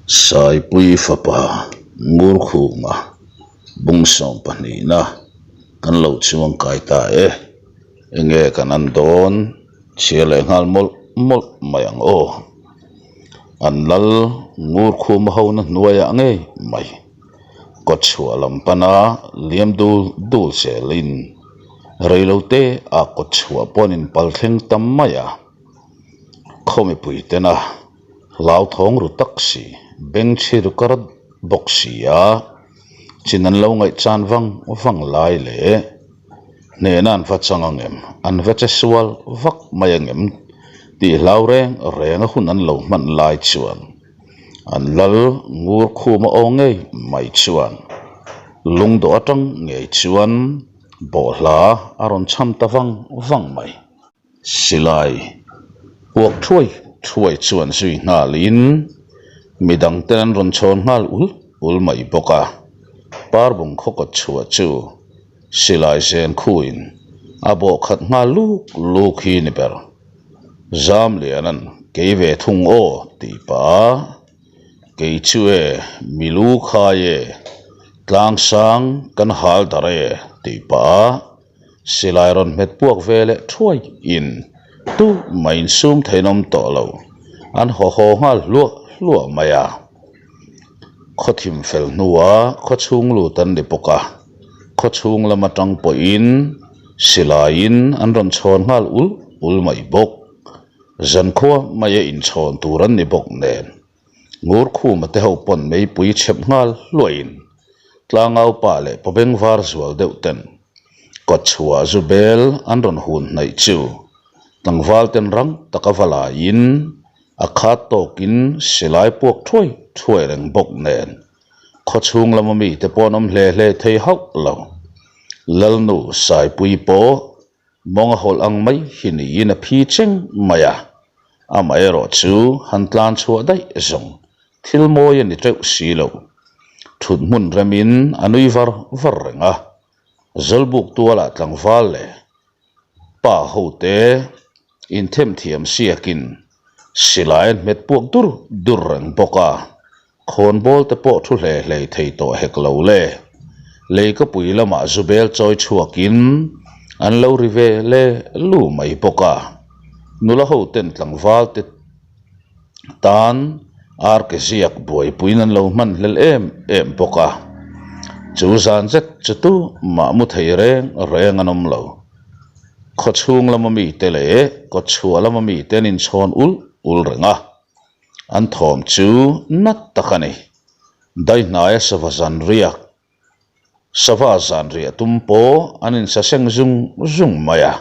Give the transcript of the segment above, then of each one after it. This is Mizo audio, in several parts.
Saipui fapa Ngurkhuma bung sawm pahnihna kan lo chuang kai ta e. Enge kan an dawn chhia leh nghal mawlh mawlh mai ang aw. An lal Ngurkhuma hona hnuaiah ngei mai. Kawtchhuah lam pana liam dul dul zelin reilote ah kawtchhuah pawh an inpal thleng ta mai a. Khaw mipui tena hlauthawng ru tak si, beng chhir kar bawk si a, chin an lo ngaihchan vang vang lai leh hnehna an va chang ang em, an va che sual vak mai ang em tih hlau reng reng a hun an lo hman lai chuan an lal ngur khum a aw ngei mai chuan lungdawh atang ngei chuan bawhhla a rawn cham ta vang vang mai. Silai puak thuai thuai chuan zui nghalin midang ten an rawn chhawn nghal ul ul mai bawk a, Parbung khaw kawt chhuah chu silai zen khuin a bawh khat nghal luk luk hi ni ber. Zamliana'n kei ve thung aw tih pah a, Kei chu e, mi lu khai e, tlangsang kan hal dar e tih pah a, Silai rawn hmet puak ve leh thuai in tu mah insum thein awm tawh lo, an haw haw nghal hluah hluah mai a. Khaw thim fel hnua khaw chhung lut an ni bawk a, khaw chhung lam atang pawhin silaiin an rawn chhawn nghal ul ul mai bawk. Zankhua maia inchhawn tur an ni bawk nen. Ngurkhuma te ho pawn meipui chhep nghal hluahin tlangau pa leh pawbeng var zual deuh ten kawtchhuah zu bel an rawn hun hnaih chu tlangval ten rang taka va laiin a khat tawkin silai puak thuai thuai reng bawk nen khawchhung lama mite pawh an awm hle hle thei hauh lo. Lalnu Saipui pawh Mawng a hawlh ang mai hi niin a phi cheng mai a, amaherawh chu han tlan chhuah daih zawng thil mawi a ni teuh si lo. Thut hmun remin a nui var var reng a, Zawlbuk tualah tlangval leh pa hote inthemthiam siakin silai an hmet puak dur dur reng bawk a, Khawnbawl te pawh thu hle hlei thei tawh hek lo le. Leikapui lamah zubel chawi chhuakin an lo ri ve le lu mai bawk a. Nula ho ten tlangval te tan arke ziak buaipuiin an lo hman hlel em em bawk a. Chu zan zet chu tu mah mu thei reng reng an awm lo. Khawchhung lama mite leh kawtchhuah lama mite an inchhawn ul ul reng a. An thawm chu nat tak a ni. Daihnaia sava zan riak, sava zan riah tum pawh an insaseng zung zung mai a.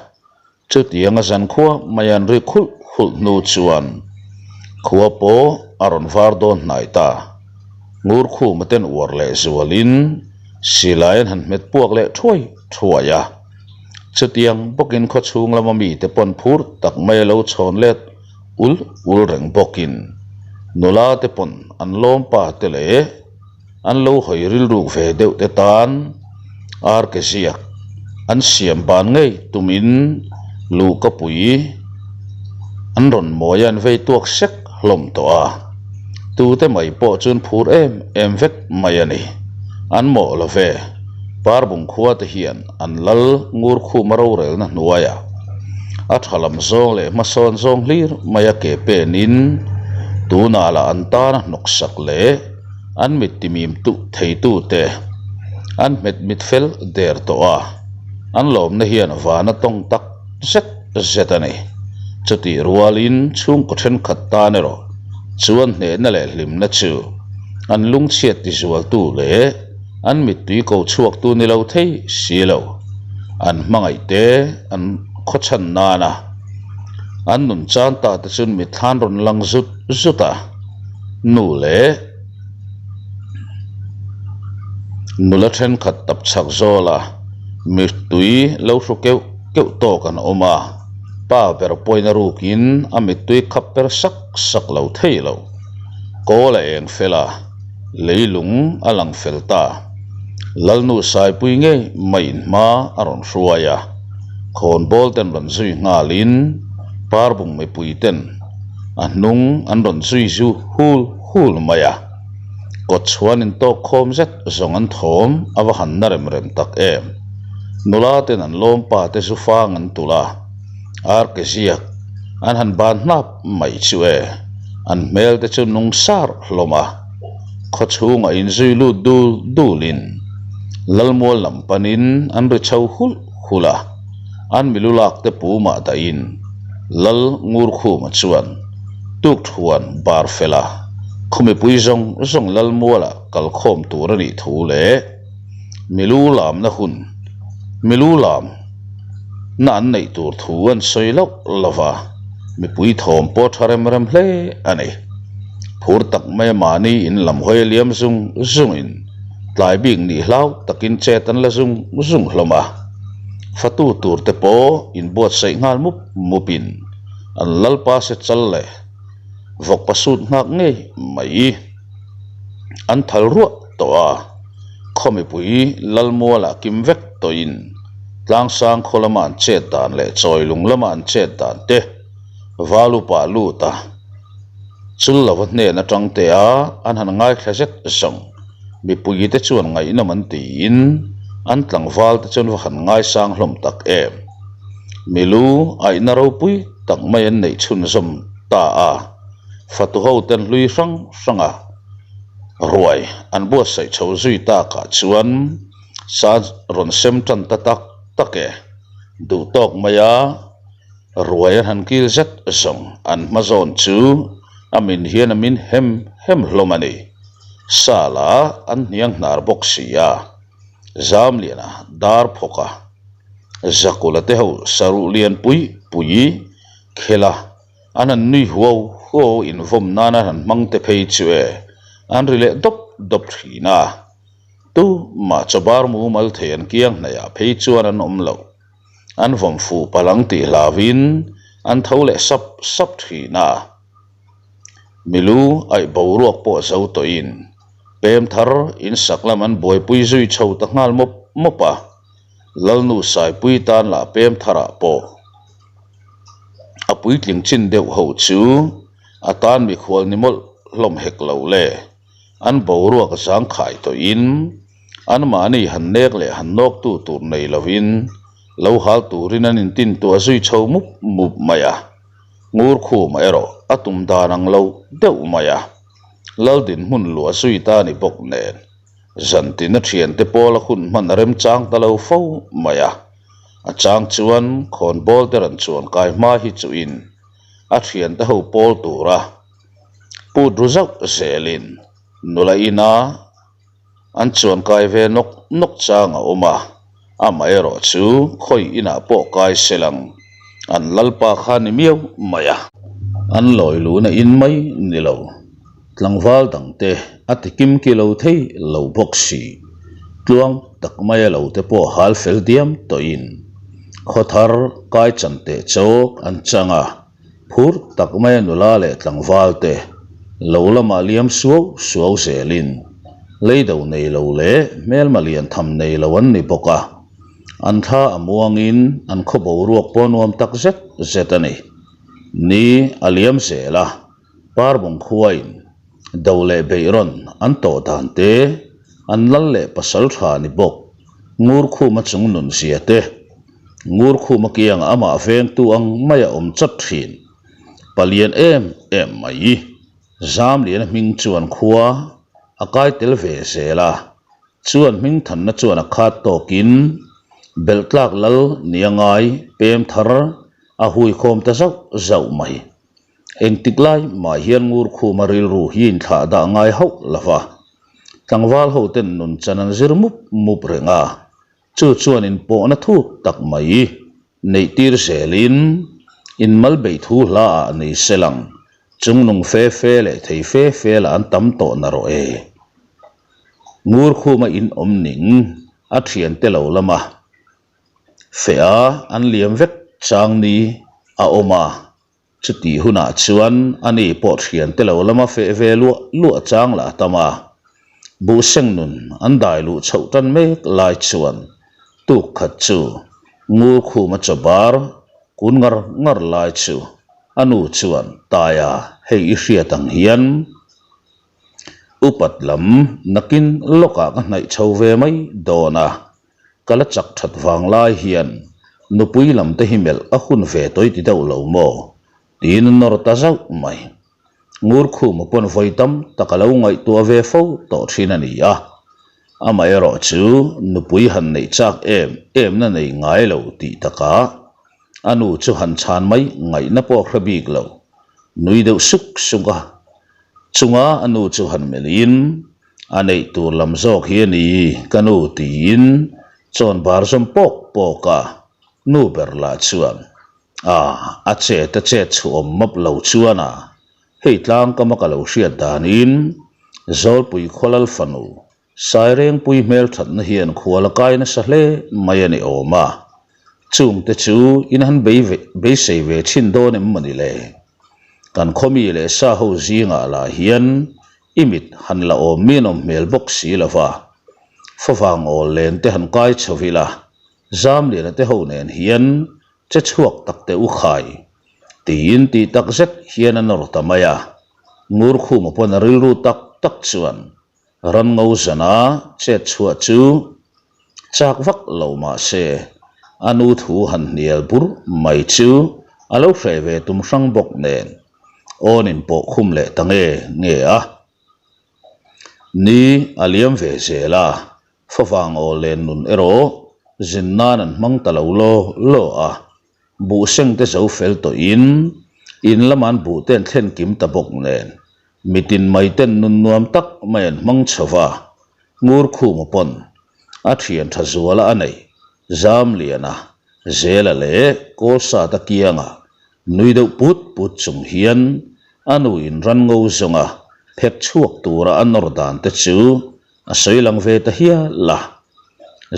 Chutianga zankhua mai an rik hulh hulh hnu chuan khua pawh a rawn var dawn hnai ta. Ngurkhuma ten uar leh zualin silai an han hmet puak leh thuai thuai a. Chutiang bawkin khawchhung lama mite pawn phur tak mai a lo chhawn let ul ul reng bawkin nula te pawn an lawm pa te leh an lo hawi rilruk ve deuh te tan ar ke ziak an siam ban ngei tumin luhkapui an rawn mawi a an vei tuak sek hlawm tawh a tute mai pawh chuan phur em em vek mai a ni an mawh lo ve Parbung khua te hian an lal ngur khum a rorelna hnuaiah a tha lam zawng leh hmasawn zawng hlir mai a ke penin tunah lah an tana hnawksak leh an mit timim tuh theitute an hmet mit fel der tawh a, an lawmna hian vana tawng tak zet zet a ni. Chutih rualin chhungkaw thenkhat tan erawh chuan hnehna leh hlimna chu an lungchhiat tizualtu leh An mittui ko chhuak tu ni lo thei si lo. An hmangaih te an khawchhan nana an nun chan ta te chuan mitthlan rawn lang zut zut a, nu leh nula thenkhat tap chhak zawla mittui lo hru keuh keuh tawk an awm a, pa ber pawhin a rukin a mittui khap per sak sak lo thei lo. Kawl a eng fel a. Leilung a lang fel ta. Lalnu Saipui ngei mai in hma a rawn hruai a, khawnbawl ten rawn zui nghalin Parbung mipui ten a hnung an rawn zui zu hul hul mai a. Kawt chhuan intawk khawm zet zawng an thawm a va han na rem rem tak em. Nula ten an lawm pa te zu fang an tulh a, ar ke ziak an han ban hnap mai chu e, an hmel te chu nung sar hlawm a. Khaw chhungah inzui lut dul dulin Lalmual lam panin an ri chho hulh hulh a, an milu lak te pumah dahin Lal Ngurkhuma chuan Tukthuan bar fela khaw mipui zawng zawng Lalmualah kalkhawm tur a nih thu leh milu lamna hun milu lam na an neih tur thu an sawi loh lo va, mipui thawm pawh tha rem rem hle a ni. Phur tak mai mahni in lam hawi a liam zung zungin tlai bik nih hlau takin chet an la zung zung hlawm a. Fatu tur te pawh inbuatsaih nghal mup mupin an lalpa se chal leh vawkpa sut nghak ngei mai. An thal ruah tawh a, khaw mipui Lalmualah kim vek tawhin Tlangsang khaw lama an chet dan leh Chawilung lama an chet dan te Valupa lut a, chul lova hnen atang te a an han ngaithla zet zawng. Mipui te chuan ngaihnawm an tiin an tlangval te chuan va han ngaisang hlawm tak em. Milu aihna ropui tak mai an neih chhunzawm ta a. Fatu ho ten hlui hrang hranga ruai an buatsaih chho zui takah chuan sa rawn sem tan ta tak tak e. Duh tawk maia ruai an han kil zet zawng an hma zawn chu a min hian a min hem hem hlawm a ni. Sa lah an hniang hnar bawk si a, Zamliana dar phawk a, Zakula te ho saruh lian pui pui khela An han nui huau huau invawm nan an han hmang te phei chu e, an ri leh dawp dawp thin a. Tu mah chawbar mumal thei an kiang hnaihah phei chuan an awm lo. An vawm fuh palh ang tih hlauhin an tho leh sap sap thin a. Milu aih boruak pawh zo tawhin pem thar insak lam an buaipui zui chho ta nghal mawp mawp a. Lalnu Saipui tan lah pem tharah pawh. A puitling chin deuh ho chu a tan mikhual ni mawlh hlawm hek lo le. An boruak zangkhai tawhin anmahni han nek leh han nawktu tur nei lovin lo hal turin an intintuah zui chho mup mup mai a. Ngurkhuma erawh a tum dan ang lo deuh mai a. Lal dinhmun luah zui ta ni bawk nen zantin a thiante pawl a hun hman a remchang ta lo fo mai a. A chang chuan khawnbawl te rawn chuan kai hma hi chuhin a thiante ho pawl tura put ru zauh zelin nula ina an chuan kai ve nawk nawk chang a awm a, amaherawh chu khawi inah pawh kai se lang an lalpa kha ni miau mai a. An lawi luna in mai ni lo. Tlangval dangte a ti kim ki lo thei lo bawk si. Tluang tak maia lo te pawh hal fel diam tawhin khaw thar kai chan teh chawk an chang a, phur tak maia nula leh tlangval te lo lamah liam suau suau zelin leido nei lo leh hmelma lian tham nei lo an ni bawk a, an thla a muangin an khaw boruak pawh nuam tak zet zet a ni. Ni a liam zel a. Parbawng khuain do leh beihrawn an tawh dan te, an lal leh pasal tha ni bawk, Ngurkhuma chung nun zia te, Ngurkhuma kiangah amah vengtu ang maia awm chawt thin, palian em em mai. Zamliana hming chuan khua a kai tel ve zel a, chuan hmingthanna chuan a khat tawkin belhtlak lal nia ngai pem thar a huikhawm ta zauh zauh mai. Engtik lai mah hian Ngurkhuma rilru hi inthlah dah ngai hauh lo va, tlangval ho ten nun chan an zir mup mup reng a, chu chuan inpawhna thuk tak mai neih tir zelin inmal beih thu hla ah nei se lang chungnung fe fe leh thei fe fe lah an tam tawh na rawh e. Ngurkhuma in awm ning a thiante lo lama feh a an liam vek chang ni a awm a. Chutih hunah chuan ani pawh thiante lo lama feh ve luah luah chang lah a tam a. Buhseng nun an dai luh chhoh tan mek lai chuan tuk khat chu Ngurkhuma chaw bar kun ngar ngar lai chu a nu chuan Taia hei i hriat ang hian. Upat lam nakin lawkah ka hnaih chho ve mai dawn a, ka la chak that vang lai hian nupui lam te hi melh a hun ve tawi ti deuh lo maw? tiin a nawr ta zauh mai. Ngurkhuma pawn vawi tam tak a lo ngaihtuah ve fo tawh thin a ni a, amaherawhchu nupui han neih chak em em na nei ngai lo tih takah a nu chu han chhan mai ngaihna pawh hre bik lo, nui deuh suk suk a chunga a nu chu han melhin a neih tur lam zawk hi a ni ka nu tiin chawn bar zawm pawk pawk a, nu ber lah chuan A, a chet a chet chhuah awm map lo chuan a, hei tlang kama ka lo hriat danin Zawlpui Khawlal fanu Sairengpui hmelthatna hian khual a kai nasa hle mai a ni awm a, chungte chu in han bei ve beisei ve thin dawn em maw ni le? Kan khawmi leh sa ho zingah lah hian i mit han la awm min awm hmel bawk si lo va, favang awl len te han kai chho ila, Zamliana te ho nen hian che chhuak tak teh u khai tiin tih tak zet hian a nawr ta mai a, Ngurkhuma pawn a rilru tak tak chuan ran ngo zana chet chhuah chu chak vak lo mah se a nu thu han hnial bur mai chu a lo hreh ve tum hrang bawk nen awn in pawh khum leh ta nge nge a. Ni a liam ve zel a, Favang aw len nun erawh zin nan an hmang ta lo law law a, buh seng te zo fel tawhin in lama an buh te an thlen kim ta bawk nen mitin mai ten nun nuam tak mai an hmang chho va, Ngurkhuma pawn a thian tha zuala a neih Zamliana, Zela leh Kawlsata kianga nui deuh put put chung hian a nu in ran ngo zawnga phek chhuak tura a nawr dan te chu A sawi lang ve ta hial a,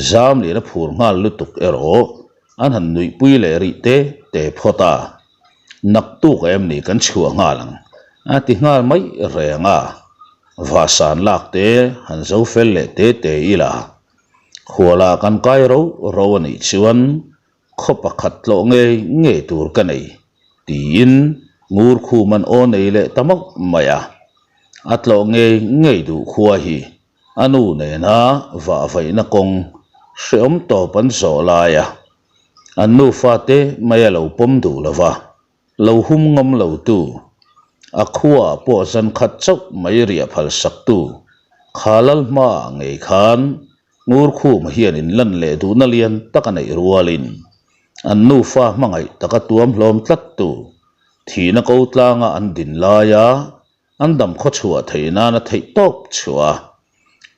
zam leh a phur nghal lutuk erawh an han nuihpui leh rih te te phawt a, Naktuk em ni kan chhuah nghal ang a ti nghal mai reng a, vahsan lak te han zo fel leh te te ila, khualah kan kai ro ro a nih chuan Khaw pakhat tlawh ngei ngei tur ka nei, tiin Ngurkhum an aw nei leh ta mauh mai a. A tlawh ngei ngei duh khua hi a nu nena vahvaihna kawng hrehawm tawp an zawh lai a, an nufate mai a lo pawm duh lo va. Lo hum ngam lo tu, a khuaah pawh zan khat chauh mai riah phal sak tu, kha lal hmaah ngei khan Ngurkhuma hian in lan leh duhna lian tak a neih rualin an nufa hmangaih taka tuam hlawm tlat tu, thihna ko tlanga an din laia an dam khawchhuah theih nana theih tawp chhuah a,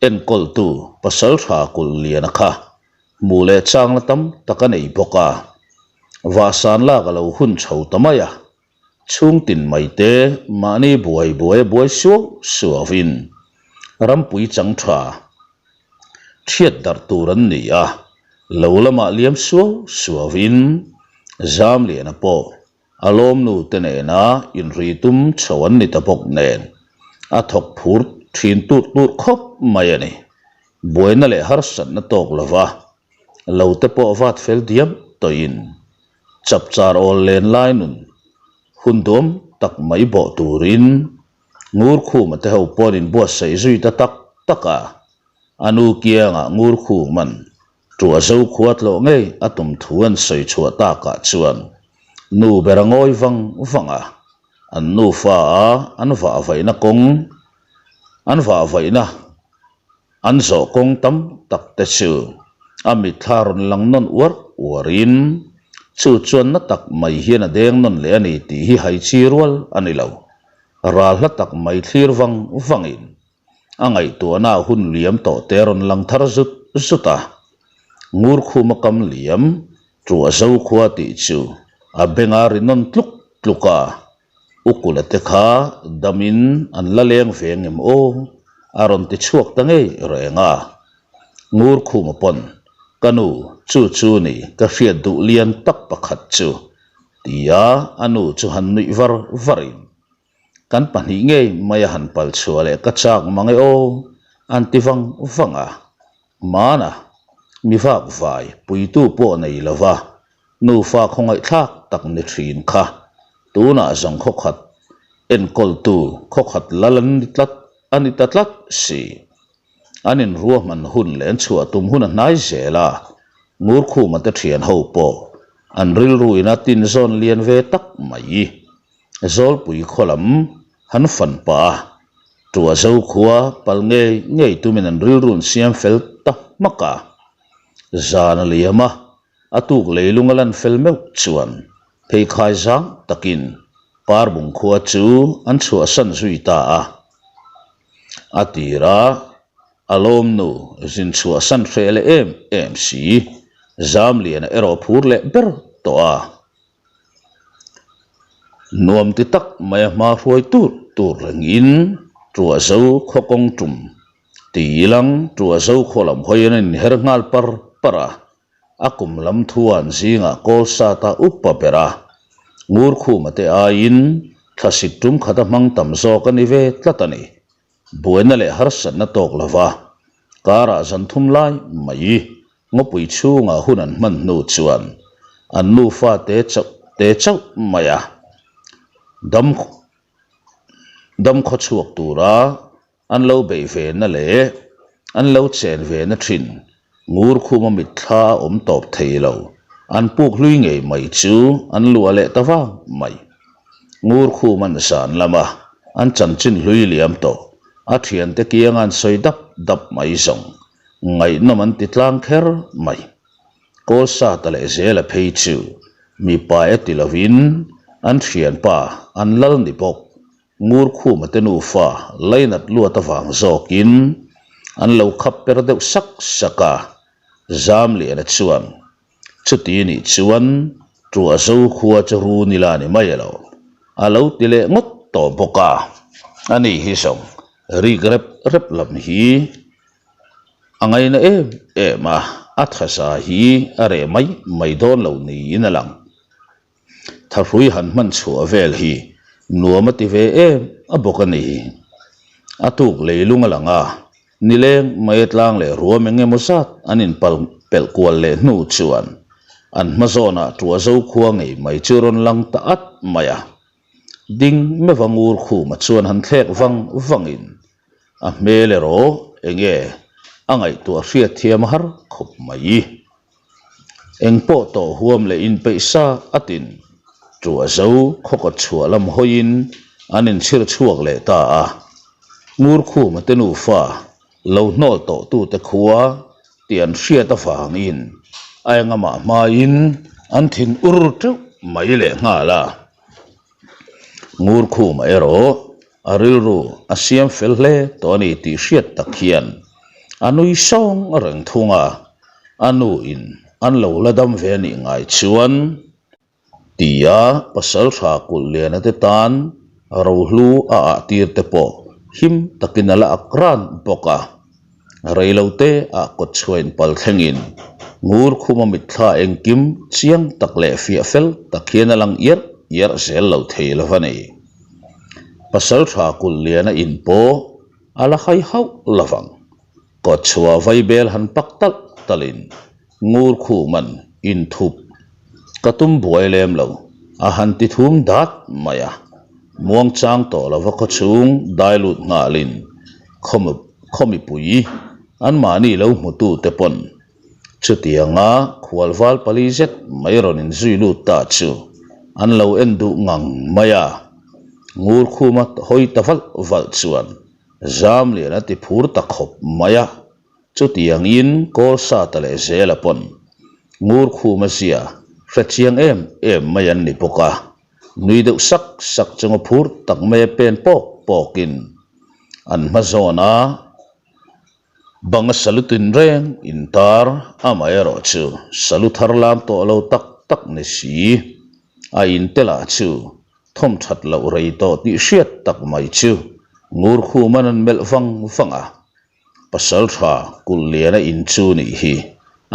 enkawltu pasal tha kulh liana kha hmuh leh changna tam tak a nei bawk a, vahsan lak a lo hun chho ta mai a, chhungtin mai te mahni buai buai a buai suau suauin rampui chang tha thiat darh tur an ni a, lo lamah liam suau suauin Zamliana pawh A lawmnu te nena inri tum chho an ni ta bawk nen, a thawk phur thin tut tut khawp mai a ni. Buaina leh harsatna tawk lova lo te pawh vat fel diam tawhin chapchar awl len lai nun hun duam tak mai bawh turin Ngurkhuma te ho pawn inbuatsaih zui ta tak tak a, a nu kiangah Ngurkhuman Ṭuah zo khua tlawh ngei a tum thu an sawi chhuah takah chuan nu ber a ngawi vang vang a, an nufa a an vahvaihna kawng an vahvaihna an zawh kawng tam tak te chu a mitthla rawn lang nawn uar uarin chu chuan na tak mai hian a deng nawn leh a ni tih hi hai chi rual a ni lo. Ral hla tak mai thlir vang vangin A ngaihtuahna hun liam tawh te rawn lang thar zut zut a, Ngurkhuma kam liam Ṭuah zo khua tih chu a benga ri nawn tluk tluk a, Ukula te kha damin an la leng ve ngem aw a rawn ti chhuak ta ngei reng a. Ngurkhuma pawn, Ka nu, chu chu ni ka hriat duh lian tak pakhat chu, tia a nu chu han nuih var varin Kan pahnih ngei mai a han pal chhuah leh ka chak mang e aw, an ti vang vang a. Hmana mi vak vai puitu pawh nei lo va, nufa khawngaihthlak tak ni thin kha tunah zawng khawkhat enkawltu khawkhat lal an ni tlat. a ni ta tlat si. An inruahman hun leh an chhuah tum hun a hnai zel a, Ngurkhuma te thian ho pawh an rilru in a tinzawn lian ve tak mai. Zawlpui khaw lam han fan pah a, Tuahzo khua pal ngei ngei tumin an rilru an siam fel ta hmak a. Zan a liam a, A tuk leilung a lan fel meuh chuan pheikhai zang takin Parbung khua chu an chhuahsan zui ta a. A tir a, a lawmnu zin chhuahsan hreh leh em em si, Zamliana erawh phur leh ber tawh a. Nuam ti tak mai a hma hruai tur tur rengin Tuahzo khaw kawng tum ti ilang Tuahzo khaw lam hawi an inher nghal par par a. A kum lam thuan zingah kawl sat a upa ber a, Ngurkhuma te aiin thlasik tum khat a hmang tam zawk a ni ve tlat a ni. Buaina leh harsatna tawk lova karah zan thum lai mai ngawpui chhungah hun an hman hnu chuan an nufa te chauh te chauh mai a dam dam khawchhuak tura An lo beih ve na leh an lo chen ve na thin ngur khuma mitthla a awm tawp thei lo. An puk hlui ngei mai chu an luah leh ta vang mai. Ngur khum an zan lam a, an chanchin hlui liam tawh. A thiante kianga an sawi dap dap mai zawng ngaihnawm an ti tlang kher mai. Kawlsata leh Zela phei chu mipa e ti lovin an thianpa an lal ni bawk. Ngurkhuma te nufa lainat luat avang zawkin an lo khap per deuh sak sak a, Zamliana chuan, Chuti nih chuan Tuahzo khua chu run ila ni mai elo, a lo ti leh ngawt tawh bawk a, ani hi zawng rik rep rep lam hi a ngaina em em a, a thaza hi a reh mai mai dawn lo niin a lang. Thahrui han hman chhuah vel hi nuam a ti ve em a bawk a ni. A tuk leilung a lang a, nileng mai tlang leh ruam eng emaw zat an inpal pelh kual leh hnu chuan an hma zawnah Tuahzo khua ngei mai chu rawn lang ta at mai a. Ding meuh a ngur khuma chuan han thlek vang vangin a hmel erawh enge a ngaihtuah hriatthiam har khawp mai. Eng pawh tawh huam leh inpeih sa a tin Tuahzo khawkawt chhuah lam hawiin an inchhir chhuak leh ta a. Ngurkhuma te nufa lo hnawl tawh tute khua tih an hriat avangin a engamah hmain an thin ur teuh mai leh nghal a. Ngurkhuma erawh A rilru a siam fel hle tawh a ni tih hriat tak hian a nui sawng reng thung a, a nu in an lo la dam ve a nih ngai chuan tia pasal tha kulh liana te tan rohlu a ah tir te pawh him takin a la ak ran bawk a. Reilote ah kawt chhuah in pal thlengin ngur khuma mitthla engkim chiang tak leh fiah fel tak hian a lang iarh iarh zel lo thei lo a ni. Pasal tha kulh liana in pawh a la hai hauh lo vang. Kawt chhuah vaibel han pak talh talhin Ngur khuman inthup ka tum buai lem lo, a han ti thum dat mai a. Muangchang tawh lova khawchhung dai lut nghalin khaw mipui anmahni lo hmutute pawn chutianga khualval pali zet mai rawn inzui lut ta chu an lo en duh ngang mai a. Ngur khuma hawi ta valh valh chuan Zamlian a ti phur ta khawp mai a. Chutiangin Kawlsata leh Zela pawn Ngurkhuma zia hre chiang em em mai an ni bawk a, nui deuh sak sak chunga phur tak mai a pen pawk pawkin an hma zawn a, banga salu tinreng intar amaherawh chu salu thar lam tawh lo tak tak ni si a intelah chu thawm that loh rei tawh tih hriat tak mai chu Ngurkhuman an melh vang vang a. Pasal tha kulh liana in chu nih hi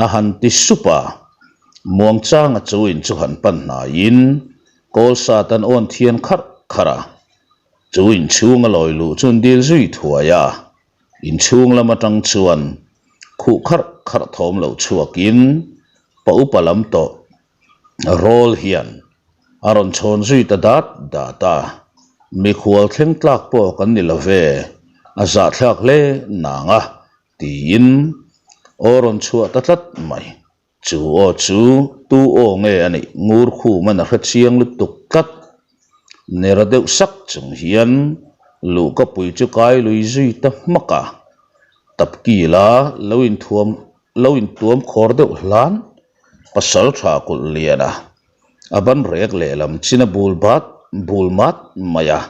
a han ti sup a, muangchanga chu in chu han pan hnaiin kawl sat an awn thian kharh kharh a, chu inchhung a lawi luh chu an dil zui thuai a, inchhung lam atang chuan khuh kharh kharh thawm lo chhuakin pa upa lam tawh Rawl hian a rawn chhawn zui ta dat dat a, mikhual thleng tlak pawh kan ni lo ve. A zahthlak hle nang a, tiin aw rawn chhuah ta tlat mai. Chu aw chu tu aw nge a nih ngur khuman a hre chiang lutuk tlat. Nera deuh sak chung hian luhkapui chu kai lui zui ta hmak a, tapkila lo inthuam lo intuam khawr deuh hlan pasal tha kulh lian a, a ban rek lehlam chin a bul bat bul mat mai a,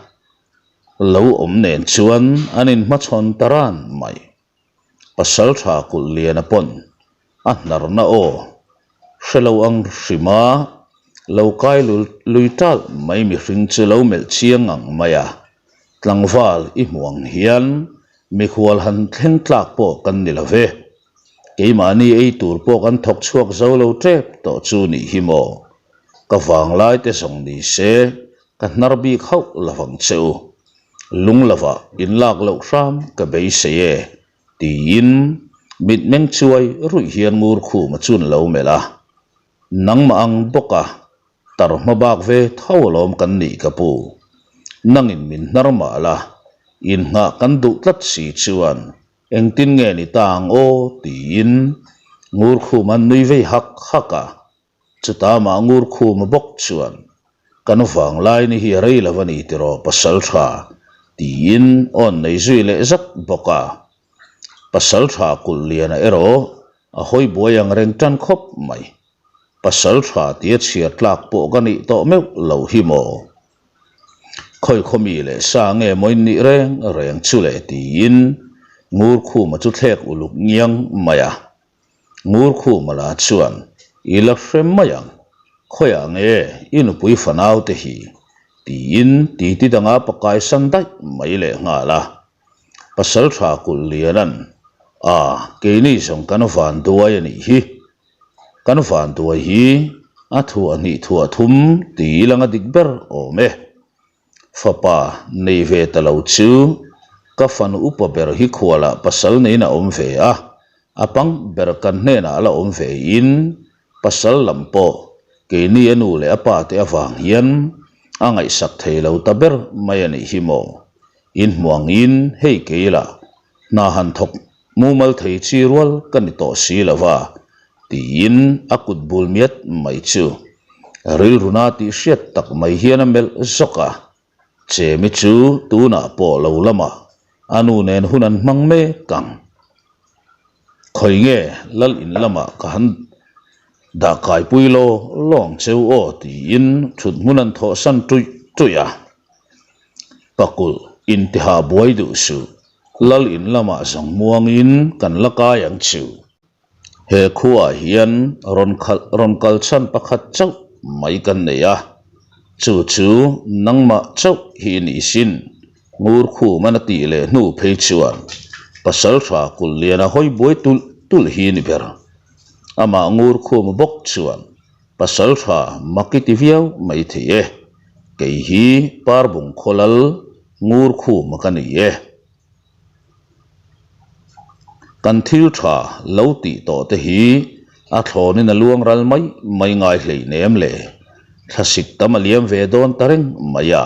lo awm nen chuan an inhmachhawn ta ran mai. Pasal tha kulh liana pawn a hnarna aw hre lo ang hrima lo kai lui talh mai mihring chu lo melh chiang ang mai a, tlangval i hmuh ang hian mikhual han thleng tlak pawh kan ni lo ve. Keimahni ei tur pawh kan thawk chhuak zo lo tep tawh chu nih hi maw? Ka vanglai te zawng ni se ka hnar bik hauh lo vang che u. Lung lovah inlak loh hram ka beisei e, tiin mitmeng chuai ruih hian ngur khuma chun lo melh a. Nangmah ang bawka tar hma bak ve tho alawm kan nih ka pu. Nangin min hnar mah la, innghah kan duh tlat si chuan engtin nge ni ta ang aw tiin ngur khuma nui vei hak hak a. Chuta mah ngur khuma bawk chuan, Kan vanglai ni hi a rei lo a ni tiraw pasal tha? tiin awn nei zui leh zat bawk a. Pasal tha kulh liana erawh a hawi buai ang reng tan khawp mai. Pasal tha tia chhiar tlak pawh ka nih tawh meuh lo hi maw? Khawi khaw mi leh sa nge maw in nih reng reng chu le tiin ngur khuma chu thlek uluk ngiang mai a. Ngurkhumala chuan, I la hre mai ang, khawiah nge i nupui fanau te hi? tiin titi danga pakai san daih mai leh nghal a. Pasaltha kulh lianan, A, keini zawng kan van duai a nih hi. Kan van duai hi a thuah hnih thuah thum ti ilanga dik ber awm e. Fapa nei ve ta lo chu ka fanu upa ber hi khualah pasal neiin a awm ve a, a pang ber kan hnenah a la awm ve in pasal lam pawh keini a nu leh a pa te avang hian a ngaihsak thei lo ta ber mai a nih hi maw. Inhmuangin hei kei lah hna han thawk Mumal thei chi rual ka ni tawh si lo va, tiin a kut bul miat mai chu rilruna tih hriat tak mai hian a melh zawk a. Chemi chu tunah pawh lo lamah a nu nen hun an hmang mek ang. Khawi nge lal in lamah ka han dah kaipui law lawng cheu aw tiin thut hmun an thawhsan tuih tuih a. Pakulh intihah buai duh suh. Lal in lamah zawng muangin kan la kai ang chu. He khuaah hian rawn khalh rawn kal chhan pakhat chauh mai kan nei a, chu chu nangmah chauh hi i nih sin. Ngur khuman a tih leh hnu phei chuan pasal tha kulh lian a hawi buai tulh tulh hi ni ber. Amah ngur khuma bawk chuan pasal tha mak i ti viau mai thei e. Kei hi Parbung khaw lal Ngur khum a ka ni e. Kan thil tha lo tih tawh te hi a thlawnin a luang ral mai mai ngai hlei nem le. Thlasik tam a liam ve dawn ta reng mai a.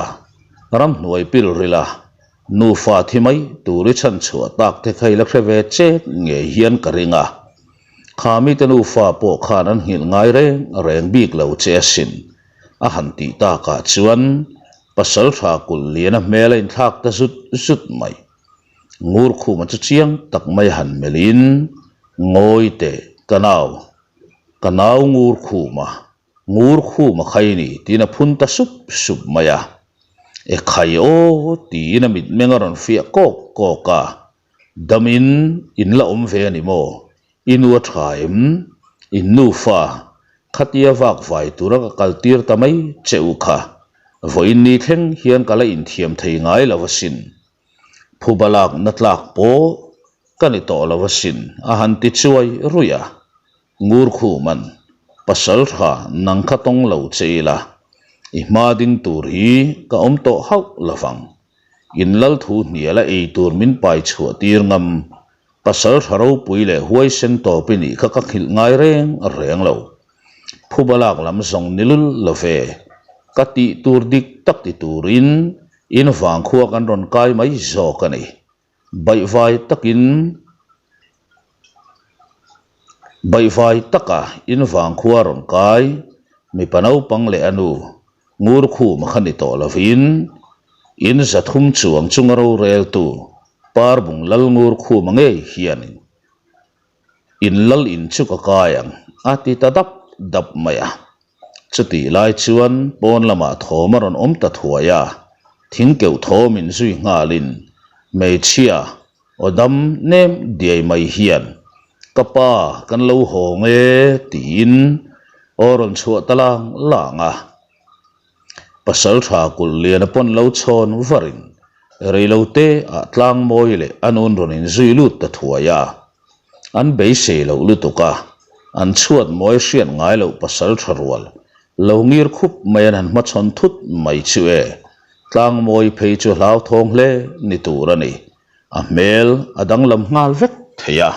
Ramhnuai pil ril a, nufa thi mai tur i chhan chhuah tak te kha i la hre ve chet ngei hian ka ring a. Kha mite nufa pawh khan an nghilh ngai reng reng bik lo che asin. A han tih takah chuan Pasal tha kulh lian a hmel a inthlak ta zut zut mai. Ngur khuma chu chiang tak mai a han melhin, Ngawi teh, ka nau, ka nau ngur khuma, ngur khuma kha i ni, tiin a phun ta sup sup mai a. E khai aw, tiin a mitmeng a rawn fiah kawk kawk a. Damin in la awm ve a ni maw? I nu a tha em? In nufa khatia vak vai tura ka kal tir ta mai che u kha. Vawiin ni thleng hian ka la inthiam thei ngai lo asin. Phuba lakna tlak pawh ka ni tawh lo asin a han ti chuai ruih a. Ngur khuman, Pasal tha nang kha tawng lo che ila, i hma ding tur hi ka awm tawh hauh lovang. In lal thu hnial a ei tur min pai chhuah tir ngam. Pasal tha ropui leh huaisen tawp i nih kha ka nghilh ngai reng reng lo. Phuba lak lam zawng ni lul lo ve. Ka tih tur dik tak ti turin in vangkhua kan rawn kai mai zawk a ni. Baihvai takin Baihvai taka in vangkhua rawn kai mipa naupang leh a nu Ngurkhuma kha ni tawh lovin in 300 chuang chunga roreltu Parbung Lal Ngurkhuma ngei hianin in lal in chu ka kai ang a ti ta dap dap mai a. Chutih lai chuan pawn lamah thawm a rawn awm ta thuai a, thing keuh thawm in zui nghalin hmeichhia aw dam nem diai mai hian ka pa kan lo hawng e tiin aw rawn chhuah ta lang lang a. Pasal tha kulh lian a pawn lo chhawn varin reilote ah tlang mawi leh a nun rawn in zui lut ta thuai a. An beisei loh lutuk a, an chhuat mawi hriat ngai loh pasal tha rual lo ngir khup mai an han hmachhawn thut mai chu e, tlang mawi phei chu hlauthawng hle ni tur a ni. A hmel a danglam nghal vek thei a.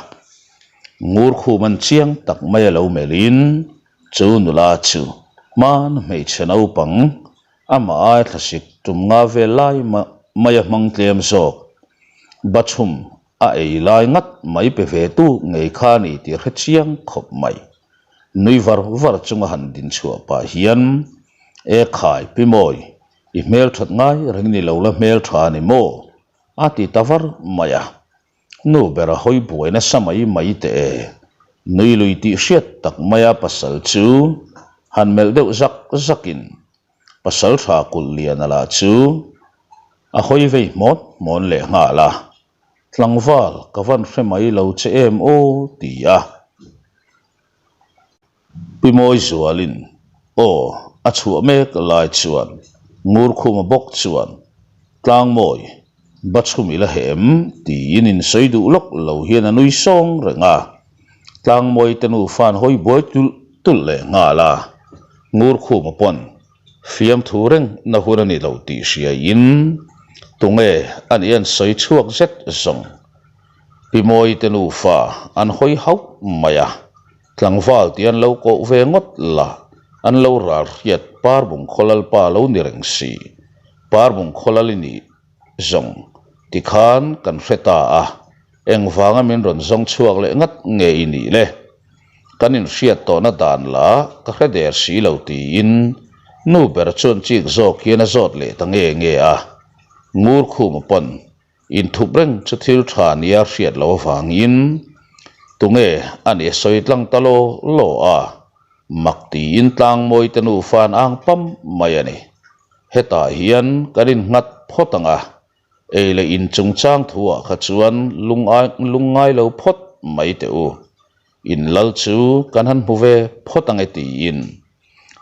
Ngur khum an chiang tak mai a lo melhin Chu nula chu hman hmeichhe naupang amah ai thlasik tum nga vel lai mai a hmang tlem zawk. Bachhum a ei lai ngat mai pe ve tu ngei kha a ni tih hre chiang khawp mai. Nui var var chunga han din chhuah pah hian, E khai Pi Mawi, i hmelthat ngai reng ni lo la hmeltha a ni maw? a ti ta var mai a. Nu ber a hawi buai nasa mai mai teh e. Nui lui tih hriat tak maia pasal chu han melh deuh zak zakin pasal tha kulh lian a lah chu a hawi vei hmawn hmawn leh nghal a, Tlangval ka van hre mai lo che em aw ti a. Pi Mawizualin aw a chhuah mek lai chuan Ngurkhuma bawk chuan Tlangmawi Bachhum i la heh em? tiin insawi duh lawk lo hian a nui sawng reng a. Tlangmawi te nufa an hawi buai tulh tulh leh nghal a. Ngurkhuma pawn fiamthu reng na hun a ni lo tih hriaiin tunge a nih an sawi chhuak zet zawng. Pi Mawi te nufa an hawi hauh mai a. Tlangval tih an lo koh ve ngawt la, an lo ral hriat Parbung Khawlalpa lo ni reng si. Parbung Khawlal i nih zawng tikhan kan hre ta a, engvanga min rawn zawng chhuak leh ngat nge i nih le? Kan inhriat tawhna dan la ka hre der si lo tiin nu ber chuan chik zawk hian a zawt leh ta nge nge a, Ngurkhuma pawn Inthup reng chu thil tha nia hriat loh avangin tunge a nih a sawi tlang ta law law a, mak tiin tlangmawi te nufa an ang pam mai a ni. Hetah hian kan innghat phawt ang a, ei leh in chungchang thuah kha chuan lungngai lo phawt mai teh u. In lal chu kan han hmu ve phawt ang e tiin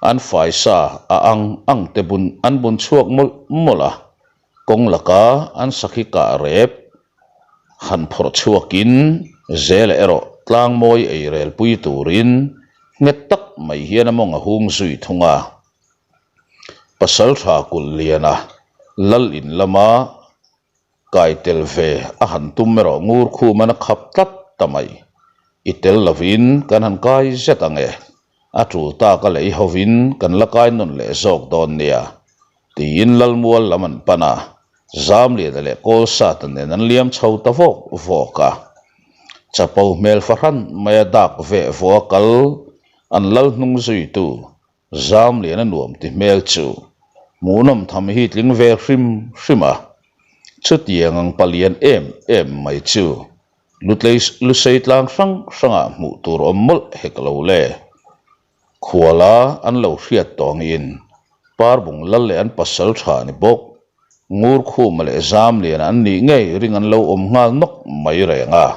an faisa a ang ang te bun an bun chhuak mawlh mawlh a. Kawng laka an sakhi kah rep han phawrh chhuakin Zela erawh tlangmawi ei rel pui turin nghet tak mai hian a mawng a hung zui thung a. Pasaltha kulh liana lal in lama kai tel ve a han tum erawh ngur khuman a khap tlat ta mai. I tel lovin kan han kai zet ang e, a tul taka lei hovin kan la kai nawn leh zawk dawn nia. Tiin Lalmual lam an pan a, Zamliana leh Kawlsata nen an liam chho ta vawk vawk a. Chapo hmel fahran maia dak veh vawh a kal an lal hnung zuitu Zamliana nuam ti hmel chu hmuhnawm tham hi tling ve hrim hrim a. Chutiang ang palian em em mai chu Lusei tlang hrang hrangah hmuh tur awm mawlh hek lo le. Khuala an lo hriat tawngin Parbung lal leh an pasal tha ni bawk. Ngurkhuma leh Zamliana an nih ngei ring an lo awm nghal nawk mai reng a.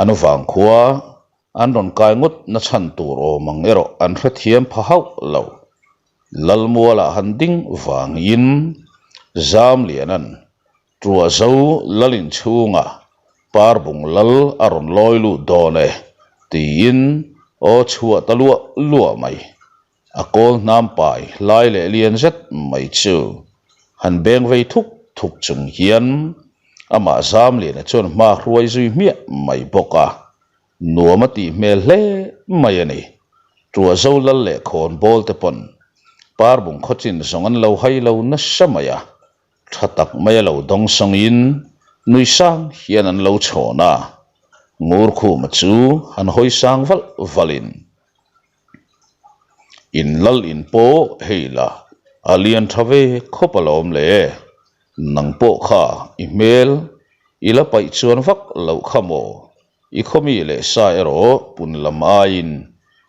An vangkhua an rawn kai ngawt na chhan tur awm ang erawh an hrethiam pha hauh lo. Lalmualah han ding vangin Zamliana'n Tuahzo lal inchhungah Parbung lal a rawn lawi lut dawn e, tiin aw chhuah ta luah luah mai. A kawl hnam pai lai leh lian zet mai chu han beng vei thuk thuk chung hian amah Zamliana chuan hma hruai zui hmiah mai bawk a, nuam a tih hmel hle mai a ni. Tuahzo lal leh khawnbawl te pawn Parbung khawchin zawng an lo hai lo nasa mai a. Tha tak mai a lo dawng sawngin Nui sang hian an lo chhawn a, Ngurkhuma chu han hawi sang valh valhin, In lal in pawh hei la, a lian tha ve khawp alawm le, nang pawh kha i hmel i la paih chuan vak loh kha maw? I khawmi leh sa erawh pun lam aiin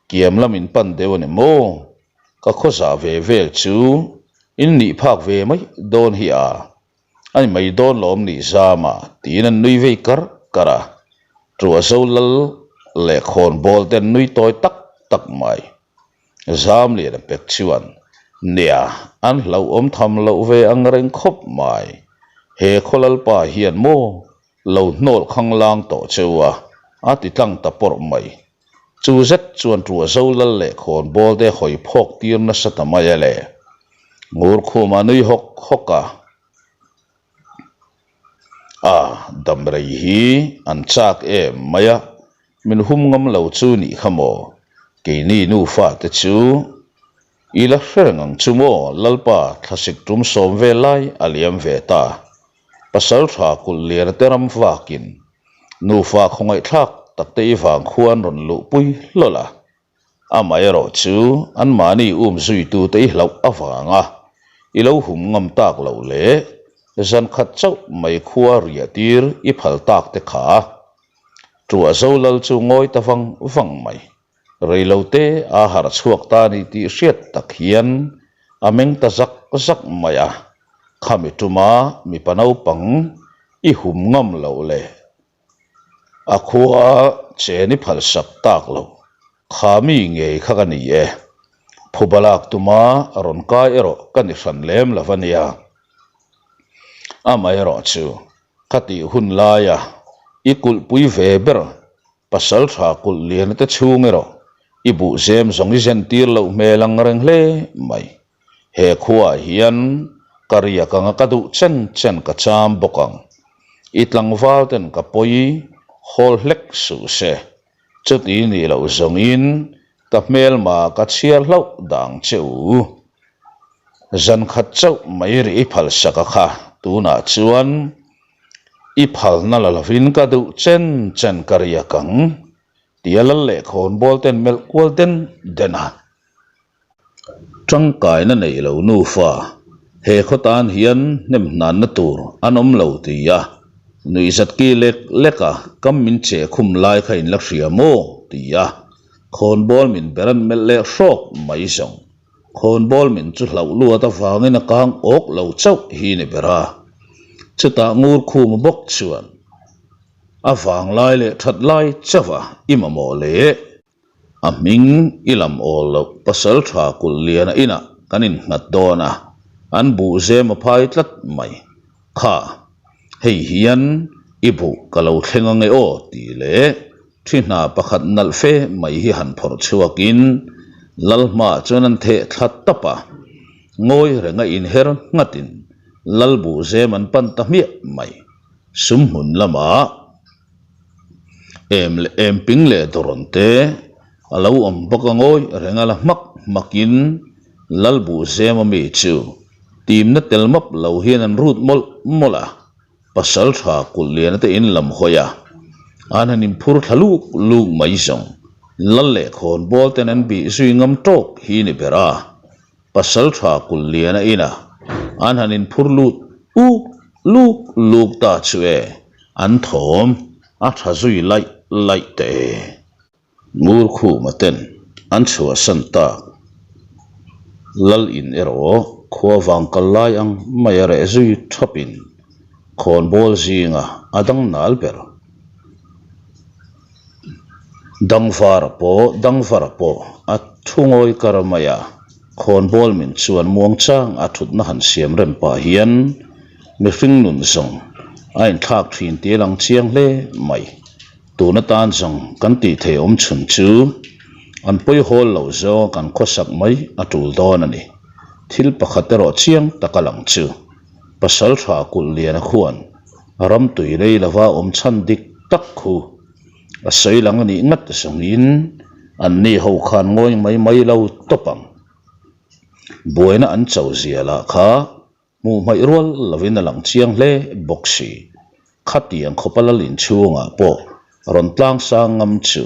kiam lam in pan deuh a ni maw? Ka khawzah ve vel chu in nih phak ve mai dawn hi a, a ni mai dawn lawm nih zama tiin an nui vei kar kar a, Ṭuah zo lal leh khawnbawl te an nui tawi tak tak mai. Zamliana pek chuan, Nia, an hlauhawm tham loh ve ang reng khawp mai. He khaw lalpa hian maw lo hnawl khanglang tawh cheu a, a ti tlang ta pawrh mai. Chu zet chuan ṭuah zo lal leh khawnbawl te hawi phawk tir nasa ta mai a le. Ngurkhuma nui hawk hawk a. A, damrei hi an chak em mai a, min hum ngam lo chu nih kha maw? Keini nufa te chu i la hre reng ang chu maw? Lalpa thlasik tum sawm vel lai a liam ve ta. Pasal tha kulh lian te ram vakin nufa khawngaihthlak tak te i vang khuan rawn luhpui hlawl a. Amaherawh chu anmahni um zuitute i hlauh avanga i lo hum ngam tak loh leh zan khat chauh mai khua riah tir i phal tak te kha Ṭuah zo lal chu ngawi ta vang vang mai. Reilote a harh chhuak ta ni tih hriat tak hian a meng ta zak zak mai a, khami ṭuma mipa naupang i hum ngam loh leh A khua chen i phalsak tak lo. Kha mi ngei kha ka ni e. Phuba lak tuma rawn kai erawh ka ni hran lem lo a nia. Amaherawh chu ka tih hun laia i kulhpui ve ber pasal tha kulh lian te chhung erawh i buhzem zawng i zen tir loh hmel ang reng hle mai. He khuaah hian ka riak anga ka duh chen chen ka cham bawk ang. I tlangval ten ka pawi hawl hlek suh se. Chuti nih loh zawngin ka hmelma ka chhiar hlauh dang che u. Zan khat chauh mai rih i phalsak a kha tunah chuan i phalna la lovin ka duh chen chen ka riak ang tia lal leh khawnbawl ten melh kual den den a. Tangkaina nei lo nufa, he khaw tan hian hnem hnanna tur an awm lo ti a, nuihzat ki lek lek a kam min che khum lai kha in la hria maw? ti a, khawnbawl min ber an melh leh hrawk mai zawng. Khawnbawl min chu hlauh luat avangin a kang awk lo chauh hi ni ber a. Chutah ngur khum bawk chuan a vanglai leh that lai chauh a i mamawh leh. A hming i lam awl loh pasal tha kulh liana inah kan innghat dawn a, an buh zem a phai tlat mai. Kha, hei hian i buh ka lo thleng ange aw tih leh thi hna pakhat nalh fe mai hi han phawrh chhuakin lal hmaah chuan an theh thla tap a, ngawi renga inher nghatin lal buh zem an pan ta hmiah mai. Sumhmun lamah. Em leh em ping leh dawrawn te a lo awm bawk a ngawi reng a la hmak hmak in Lalbuh zem a mi chu timna tel map lo hian an rut mawlh mawlh a, pasal tha kulh lian te in lam hawi a, an han inphur thla luk luk mai zawng Lal leh khawnbawl ten an bih zui ngam tawk hi ni ber a. Pasal tha kulh lian a in a, an han inphur lut uk luk luk ta chu e, an thawm a tha zui laih laih teh e. Ngurkhuma ten an chhuahsan tak Lal in erawh khua vang kal lai ang mai a reh zui thap in khawnbawl zinga a dang nal ber. Dangvara pawh Dangvara pawh a thu ngawi kar mai a, khawnbawl min chuan muangchang a thutna han siam rem pah hian mihring nun zawng a inthlak thin tih a lang chiang hle mai. Tun atan zawng kan tih thei awm chhun chu an pawi hawl loh zawnga kan khawsak mai a tul dawn a ni. Thil pakhat erawh chiang tak a lang chu pasal tha kulh liana khuan ram tui rei lova awm chhan dik tak khu a sawi lang a nih ngat zawngin anni ho khan ngawi mai mai lo tawp ang. Buaina an cho zia lah kha hmuh hmaih rual lovin a lang chiang hle bawk si. Khatiang khawpa lal inchhungah pawh rawn tlang sang ngam chu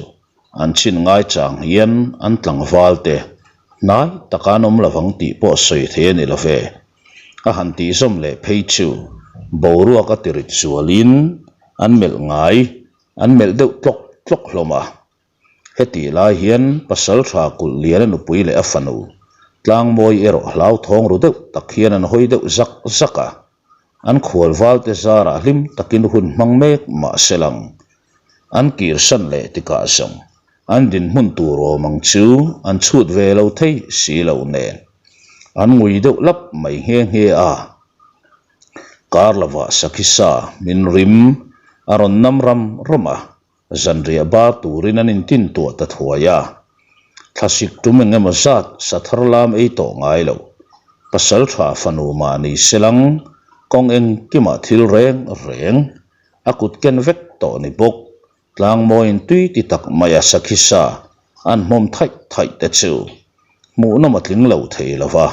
an chin ngaichang hian an tlangval te hnai taka an awm lovang tih pawh sawi thei a ni lo ve. A han tihzawm leh phei chu boruak a tirit zualin an melh ngai an melh deuh tlawk tlawk hlawm a. Hetih lai hian Pasaltha kulh lian a nupui leh a fanu Tlangmawi erawh hlauthawng ru deuh tak hian an hawi deuh zak zak a. An khual valte zarah hlim takin hun hmang mek mah se lang. An kirsan leh tikah zawng an dinhmun tur awm ang chu an chhut ve lo thei si lo nen an ngui deuh lap mai nghe nghe a. Kar lovah sakhi sa min rim a rawn nam ram ram a. Zanriah bar turin an intin tuah ta thuai a, thlasik tum eng emaw zat sa thar lam ei tawh ngai lo. Pasal tha fanu mah ni se lang, kawng engkimah thil reng reng a kut ken vek tawh ni bawk. Tlangmawiin tui ti tak maia sakhi sa an hmawm thaih thaih te chu hmuhnawm a tling lo thei lo va.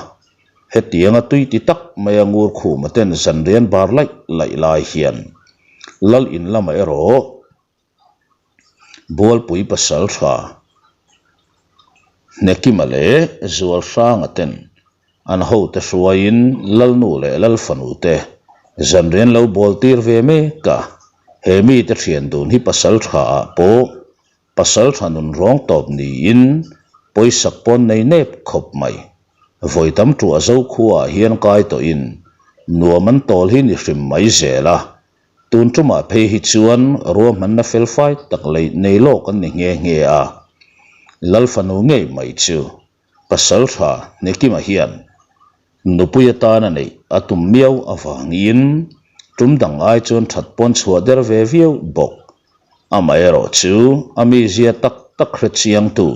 Hetianga tui ti tak maia ngur khuma ten zanrian bar laih laih lai hian Lal in lamah erawh Bualpui pasal tha Hnekima leh Zualhranga ten an hote hruaiin Lalnu leh Lalfanu te zanrian lo bawl tir ve mek a, he mite thian dun hi pasal tha ah pawh Pasal tha nun rawng tawp niin pawisak pawn nei nep khawp mai. Vawi tam tuah zo khuaah hian kai tawhin nuam an tawl hi ni hrim mai zel a. Tun tumah phei hi chuan ruahmanna felfai tak lei nei lawk an ni nghe nghe a. Lal fanu ngei mai chu Pasal tha Nekima hian nupui atana neih a tum miau avangin tum dang ai chuan that pawn chhuah der ve viau bawk. Amaherawh chu a mizia tak tak hre chiangtu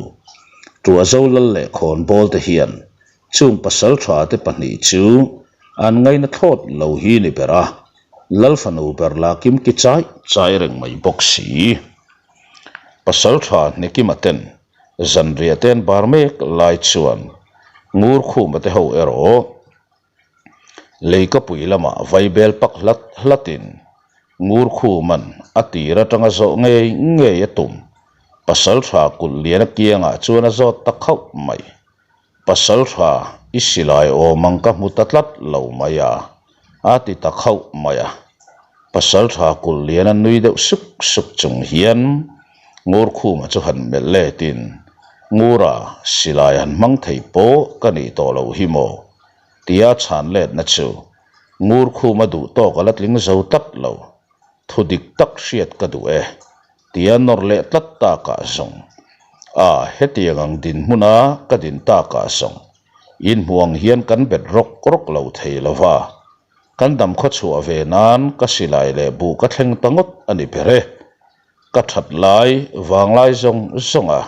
Tuahzo lal leh khawnbawl te hian chung pasal tha te pahnih chu an ngaina thlawt lo hi ni ber a, Lal fanu ber la kimki chai chai reng mai bawk si. Pasal tha Nekima ten Zanriah te an bar mek lai chuan ngur khuma te ho erawh leikapui lamah vaibel pak hlat hlatin ngur khuman a tir atanga zawh ngei ngei a tum. Pasaltha kulh lian a kiangah chuan a zawt ta khauh mai. Pasaltha i silai awm ang ka hmu ta tlat lo mai a, a ti ta khauh mai a. Pasaltha kulh lian a nui deuh suk suk chung hian Ngurkhuma chu han melh letin, Ngura, silai han hmang thei pawh ka nih tawh loh hi maw? tia chhan letna chu Ngurkhuma duh tawk a la tling zo tlat lo. Thu dik tak hriat ka duh e, tia nawr leh tlat takah zawng. A, hetiang ang dinhmuna ka din takah zawng, inhmuh ang hian kan bet rawk rawk lo thei lo va. Kan dam khaw chhuah ve nan ka silai leh buh ka thleng ta ngawt a ni ber e. Ka that lai, vanglai zawng zawng a,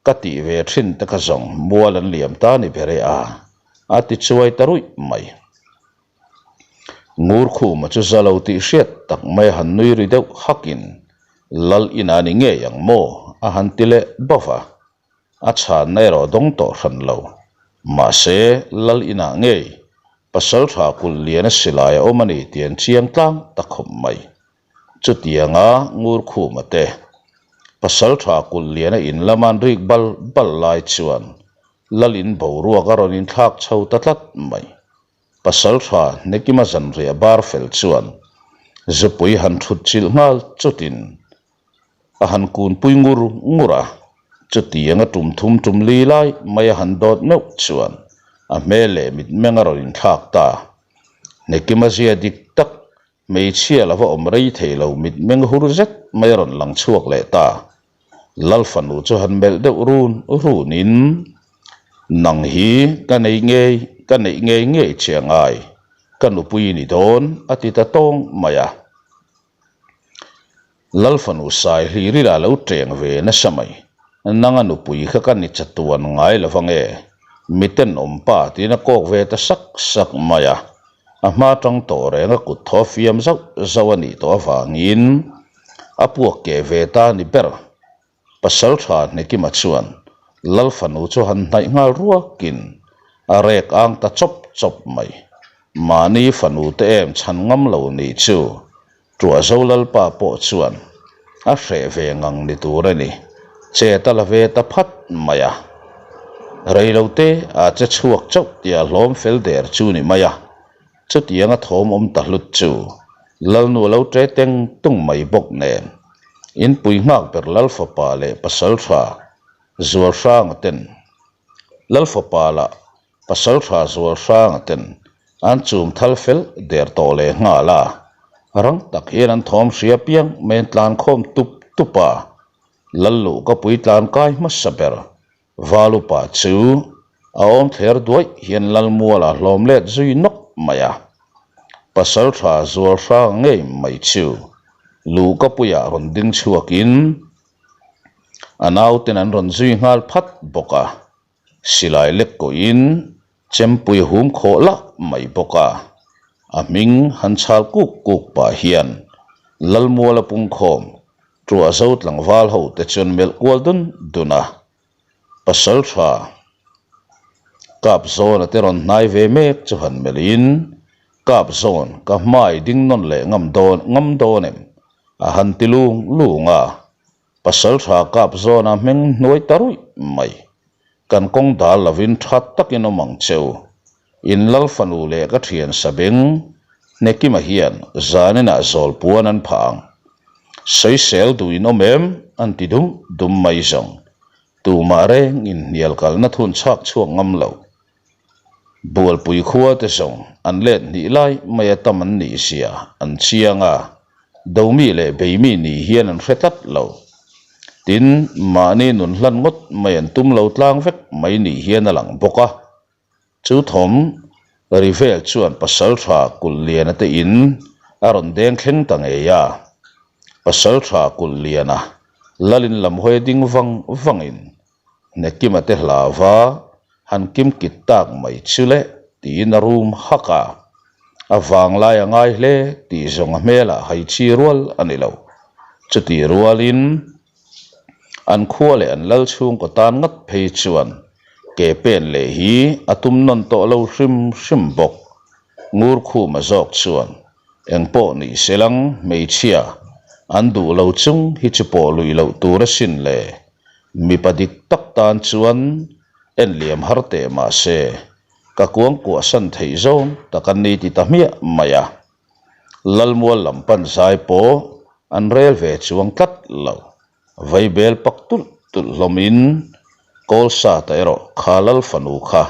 ka tih ve thin te kha zawng mual an liam ta ni ber e a, a ti chuai ta ruih mai. Ngurkhuma chu za lo tih hriat tak mai a han nui ri deuh hakin, Lal inah ni ngei ang maw? a han ti leh bauh a. A chhanna erawh dawng tawh hran lo. Mahse, Lal inah ngei Pasaltha kulh lian a silai a awm a ni tih an chiang tlang ta khawp mai. Chutianga Ngurkhuma te Pasaltha kulh lian a in lama an rik bal bal lai chuan Lal in boruak a rawn inthlak chho ta tlat mai. Pasaltha Nekima zanriah bar fel chuan zupui han thut chilh nghal chutin a han kunpui ngur ngur a, chutiang a tum thum tum li lai mai a han dawt meuh chuan a hmel leh mitmeng a rawn inthlak ta. Nekima zia dik tak Hmeichhia la va awm rei thei lo mitmeng hur zet mai a rawn lang chhuak leh ta. Lal fanu chu han melh deuh run runin, Nang hi ka nei ngei, ka neih ngei ngei che a ngai, ka nupui i ni dawn, a ti ta tawng mai a. Lal fanu sai hlir ila lo teng ve nasa mai. Nanga nupui kha ka ni chatuan ngai lo ange, miten awm pa tiin a kawk ve ta sak sak mai a. A hma tang tawh reng a kut thaw fiam zauh zauh a nih tawh avangin a puak keh ve ta ni ber. Pasaltha Hnekima chuan Lal fanu chu han hnaih nghal ruakin a rek ang ta chawp chawp mai. Mahni fanu te em chhan ngam lo nih chu. Tuahzo Lalpa pawh chuan a hreh ve ngang ni tur a ni, chet a la ve ta phat mai a. Reilote a che chhuak chauh tia hlawm fel der chu ni mai a, chutianga thawm awm ta hlut chu Lalnu a lo ṭe teng tung mai bawk nen, inpui nghak ber Lalfapa leh Pasalṭha Zualhranga ten Lalfapa lah Pasalṭha Zualhranga ten an chum thal fel der tawh leh nghal a, rang tak hian an thawm hria piang mai an tlan khawm tup tup a, Lalluh ka pui tlan kai hmasa ber Valupa chu a awm thler duaih hian Lalmuala hlawm let zui nawk mai a, Pasalṭha Zualhranga ngei mai chu luhkapuiah rawn ding chhuakin a nauten an rawn zui nghal phat bawk a. Silai lek kawhin chempui a hum khawh lah mai bawk a, a hming han chhal kuk kuk pah hian Lalmuala pungkhawm Tuahzo tlangval ho te chuan melh kual dun dun a, Pasaltha Kapzawna te rawn hnai ve mek chu han melhin, Kapzawn ka hmai ding nawn leh ngam dawn ngam dawn em? a han ti lung lung a. Pasaltha kap zawna hming hnuai ta ruih mai. Kan kawng dal lovin tha takin awm ang cheu. In lal fanu leh ka thian Sabeng Hnekima hian zaninah zawl puan an phah ang. Sawisel duh in awm em? an ti dum dum mai zawng. Tumah reng in hnial kalna thun chhak chhuak ngam lo. Bualpui khua te zawng an let hnih lai mai a tam an nih zia an chiang a, domi leh beimi ni hian an hre tlat lo. Tin, mahni nun hlan ngawt mai an tum lo tlang vek mai ni hian a lang bawk a. Chu thawm ri vel chuan Pasaltha Kulhliana te in a rawn deng thleng ta ngei a. Pasaltha Kulhliana lalin lam hawi ding vang vangin Nekima te hlauva han kim kit tak mai chu le tiin a rum hak a, a vanglai a ngai hle tih zawng a hmelah hai chi rual a ni lo. Chutih rualin an khua leh an lal chhungkaw tan ngat phei chuan ke pen leh hi a tum nawn tawh lo hrim hrim bawk. Ngurkhuma zawk chuan engpawh nih selang hmeichhia an duh lo chung hi chu pawh luih loh tur asin le. Mipa dik tak tan chuan en liam har teh mah se, ka kuang kuah san theih zawng tak an ni ti ta hmiah mai a. Lalmual lam pan zai pawh an rel ve chuang tlat lo. Vaibel pak tulh tulh hlawmin Kawlsata erawh kha Lal fanu kha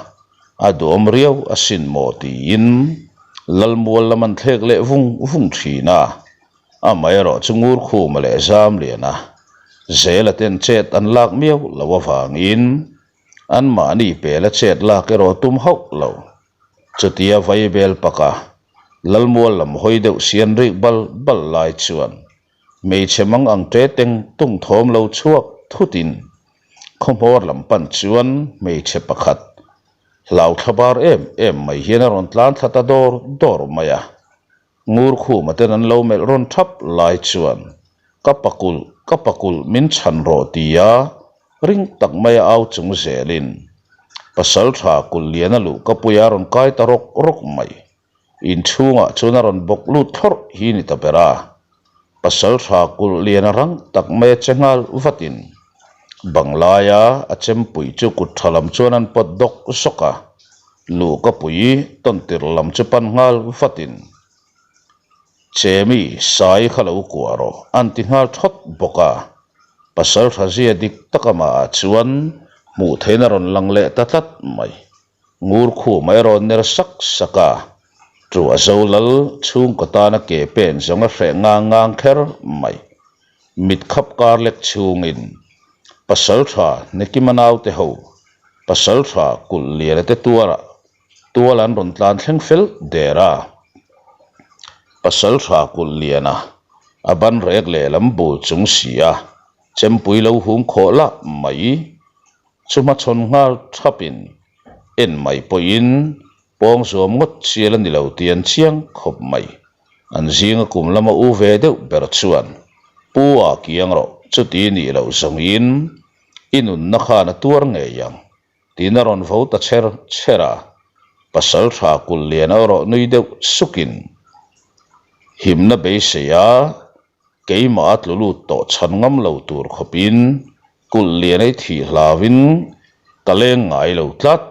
a duhawm riau asin maw tiin Lalmual lam an thlek leh vung vung thin a. Amaherawh chu Ngurkhuma leh Zamliana zela ten chet an lak miau lo avangin anmahni pela chet lak erawh tum hauh lo. Chutia Vaibel paka Lalmual lam hawi deuh sian rik bal bal lai chuan hmeichhe mang ang ṭe teng tung thawm lo chhuak thutin khawhmawr lam pan chuan hmeichhe pakhat hlau thlabar em em mai hian a rawn tlan thla ta dawr dawr mai a. Ngurkhuma ten an lo melh rawn thap lai chuan, Ka pakulh, ka pakulh min chhan rawh tia ring tak maia au chung zelin Pasaltha kulh lian a luh ka puia a rawn kai ta rawk rawk mai. Inchhungah chuan a rawn bawk lut thlawrh hi ni ta ber a. Pasaltha kulh lian a rang tak maia che nghal vatin banglaia a chempui chu kut tha lam chuan an pawt dawk zawk a. Luhka pui tawntir lam chu pan nghal vatin, Chemi, sai kha lo kuah rawh, an ti nghal thawt bawk a. Pasaltha zia dik tak amahah chuan hmuh theihna rawn lang leh ta tlat mai. Ngurkhum a erawh ner sak sak a, Ṭuah zo lal chhungkaw tana ke pen zawng a hreh ngang ngang kher mai. Mit khap kar lek chhungin Pasaltha Nekima naute ho Pasaltha kulh liana te tuarah tual an rawn tlan thleng fel der a. Pasaltha kulh liana a ban rek lehlam bul chung si a, chempui lo hum khawh lah mai chu hmachhawn nghal thapin en mai pawhin pawng zuam ngawt chial a ni lo tih an chiang khawp mai. An zinga kum lama u ve deuh ber chuan Pu a kiang rawh chuti nih loh zawngin I nunna khan a tuar ngei ang, tiin a rawn vo ta cher cher a. Pasal tha kulh lian erawh nui deuh sukin. Himna beisei a, keimah a tlu lut tawh chhan ngam lo tur khawpin kulh lian ei thih hlauin ka leng ngai lo tlat.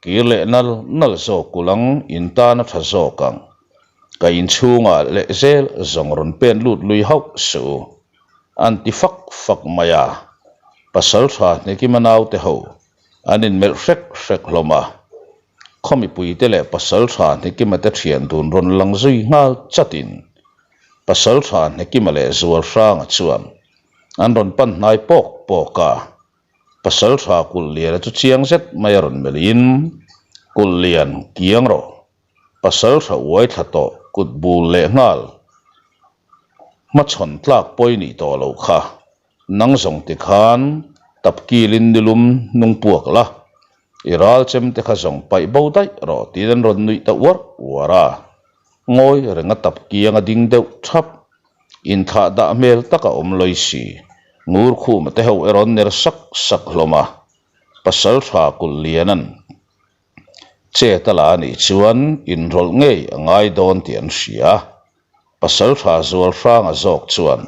Kir leh nal nal zawk kulh ang in tan a tha zawk ang. Ka inchhungah leh zel zawng rawn pen lut lui hauh suh u. An ti fak fak mai a. Pasaltha Hnekima naute ho an inmelh hrek hrek hlawm a. Khaw mipuite leh Pasaltha Hnekima te thian dun rawn lang zui nghal chatin Pasaltha Hnekima leh Zualhranga chuan an rawn pan hnai pawk pawk a. Pasaltha Kulhliana chu chiang zet mai a rawn melhin, Kulhlian, kiang rawh. Pasaltha uai thla tawh kut bul leh nghal hmachhawn tlak pawi nih tawh loh kha. Nang zawng ti khan tapkilin nilum hnung puak la, i ral chem te kha zawng paih bo daih rawh tiin an rawn nuih ta uar uar a. Ngawi renga tapkiang a ding deuh thap. Inthlah dah hmel tak a awm lawi si. Ngur khuma te ho erawh an ner sak sak hlawm a. Pasaltha kulh lian an Chet a la a nih chuan inrawlh ngei a ngai dawn tih an hria. Pasaltha Zualhranga zawk chuan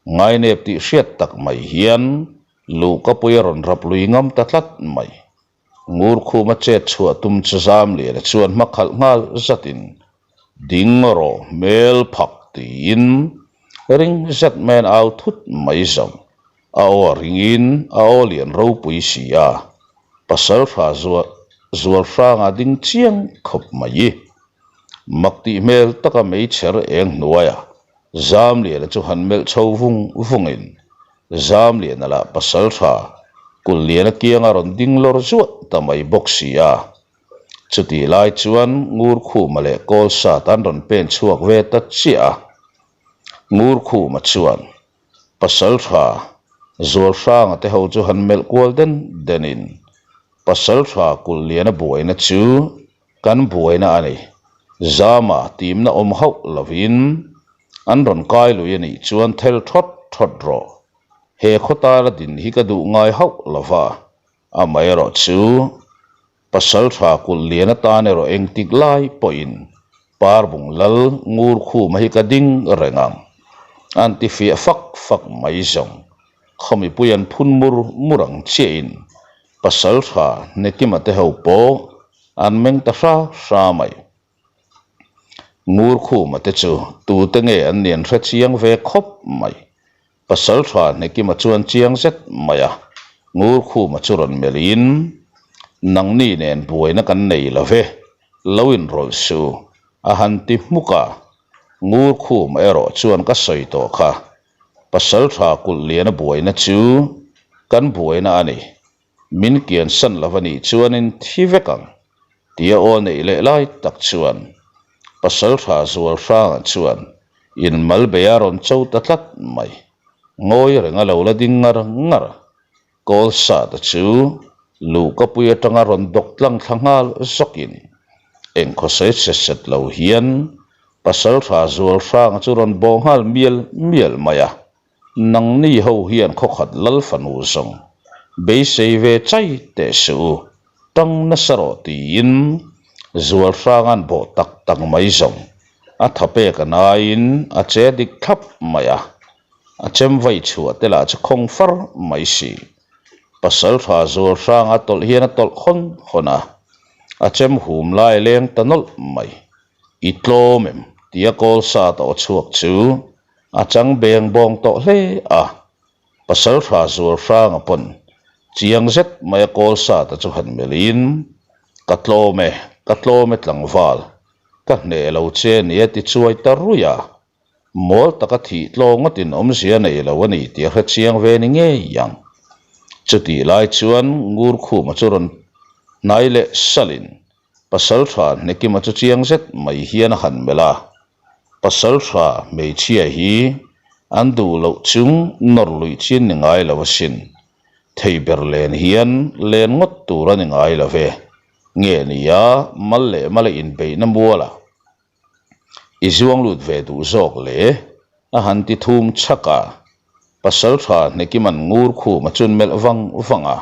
ngainep tih hriat tak mai hian luhkapui a rawn rap lui ngam ta tlat mai. Ngurkhuma chet chhuah tum chu Zamliana chuan hma khalh nghal zatin ding rawh hmel phak tiin ring zet maiin au thut mai zawng. A aw a ringin a aw lian ropui si a, Pasaltha zual hranga ding chiang khawp mai. Mak tih hmel taka meichher eng hnuaia Zamliana chu han melh chho vung vungin Zamliana lah Pasaltha Kulliana kianga rawn ding lawr zuah ta mai bawk si a. Chutih lai chuan Ngurkhuma leh Kawlsat an rawn pen chhuak ve ta chiah a. Ngurkhuma chuan Pasaltha Zualhranga te ho chu han melh kual den denin Pasaltha Kulhliana buaina chu kan buaina a ni. Zama timna awm hauh lovin an rawn kai lui a nih chuan thel thawt thawt rawh. He khaw tara din hi ka duh ngai hauh lova, amaherawhchu Pasaltha kulh lian atan erawh engtik lai pawhin Parbung lal ngur khuma hi ka ding reng ang. An ti fiah fak fak mai zawng. Khaw mipui an phun mur mur ang chiahin Pasaltha Hnekima te ho pawh an meng ta hra hra mai. Ngur khuma te chu tute nge an ni an hre chiang ve khawp mai. Pasaltha Hnekima chuan chiang zet mai a, Ngurkhuma chu rawn melhin, Nangni nen buaina kan nei lo ve, lo inrawlh su, a han ti hmuk a. Ngurkhuma erawh chuan ka sawi tawh kha, Pasaltha kulh liana buaina chu kan buaina a ni, Min kiansan lo a nih chuanin thi vek ang, tia aw neih leh lai tak chuan Pasaltha Zualhranga chuan in mal bei a rawn cho ta tlat mai. Ngawi reng a lo la ding ngar ngar. Kawlsata chu luhkapui atanga rawn dawk tlang thla nghal zawkin engkhawsawi che set lo hian Pasaltha Zualhranga chu rawn bawh nghal mial mial mai a. Nangni ho hian khawkhat lal fanu zawng beisei ve chai teh suh u, tang nasa rawh tiin Zualhranga'n bawh tak tak mai zawng a tha pek a naiin a che dik thlap mai a, a chem vai chhuah te lah chu khawng far mai si. Pasaltha Zualhranga tawlh hian a tawlh hawn hawn a, a chem hum lai leng ta nawlh mai. I tlawm em? tia kawl sa tawh chhuak chu a chang beng bawng tawh hle a. Pasaltha Zualhranga pawn chiang zet mai a kawl sa ta chu han melhin, Ka tlawm e, ka tlawm e tlangval, ka hneh lo che nia ti chuai ta ruih a. Mawl taka thih tlawng ngawtin awmzia nei lo a ni tih a hre chiang ve ni ngei ang. Chutih lai chuan Ngurkhuma chu rawn hnai leh salhin Pasaltha Hnekima chu chiang zet mai hian a han melh a, Pasaltha hmeichhia hi an duh loh chung nawr luih chin ni ngai lo asin. Thei ber len hian len ngawt tur a ni ngai lo ve. Nge nia mal leh mala inbeihna mualah I zuang lut ve duh zawk le? A han ti thum chhak a. Pasaltha Hnekiman ngur khum a chun melh vang vang a.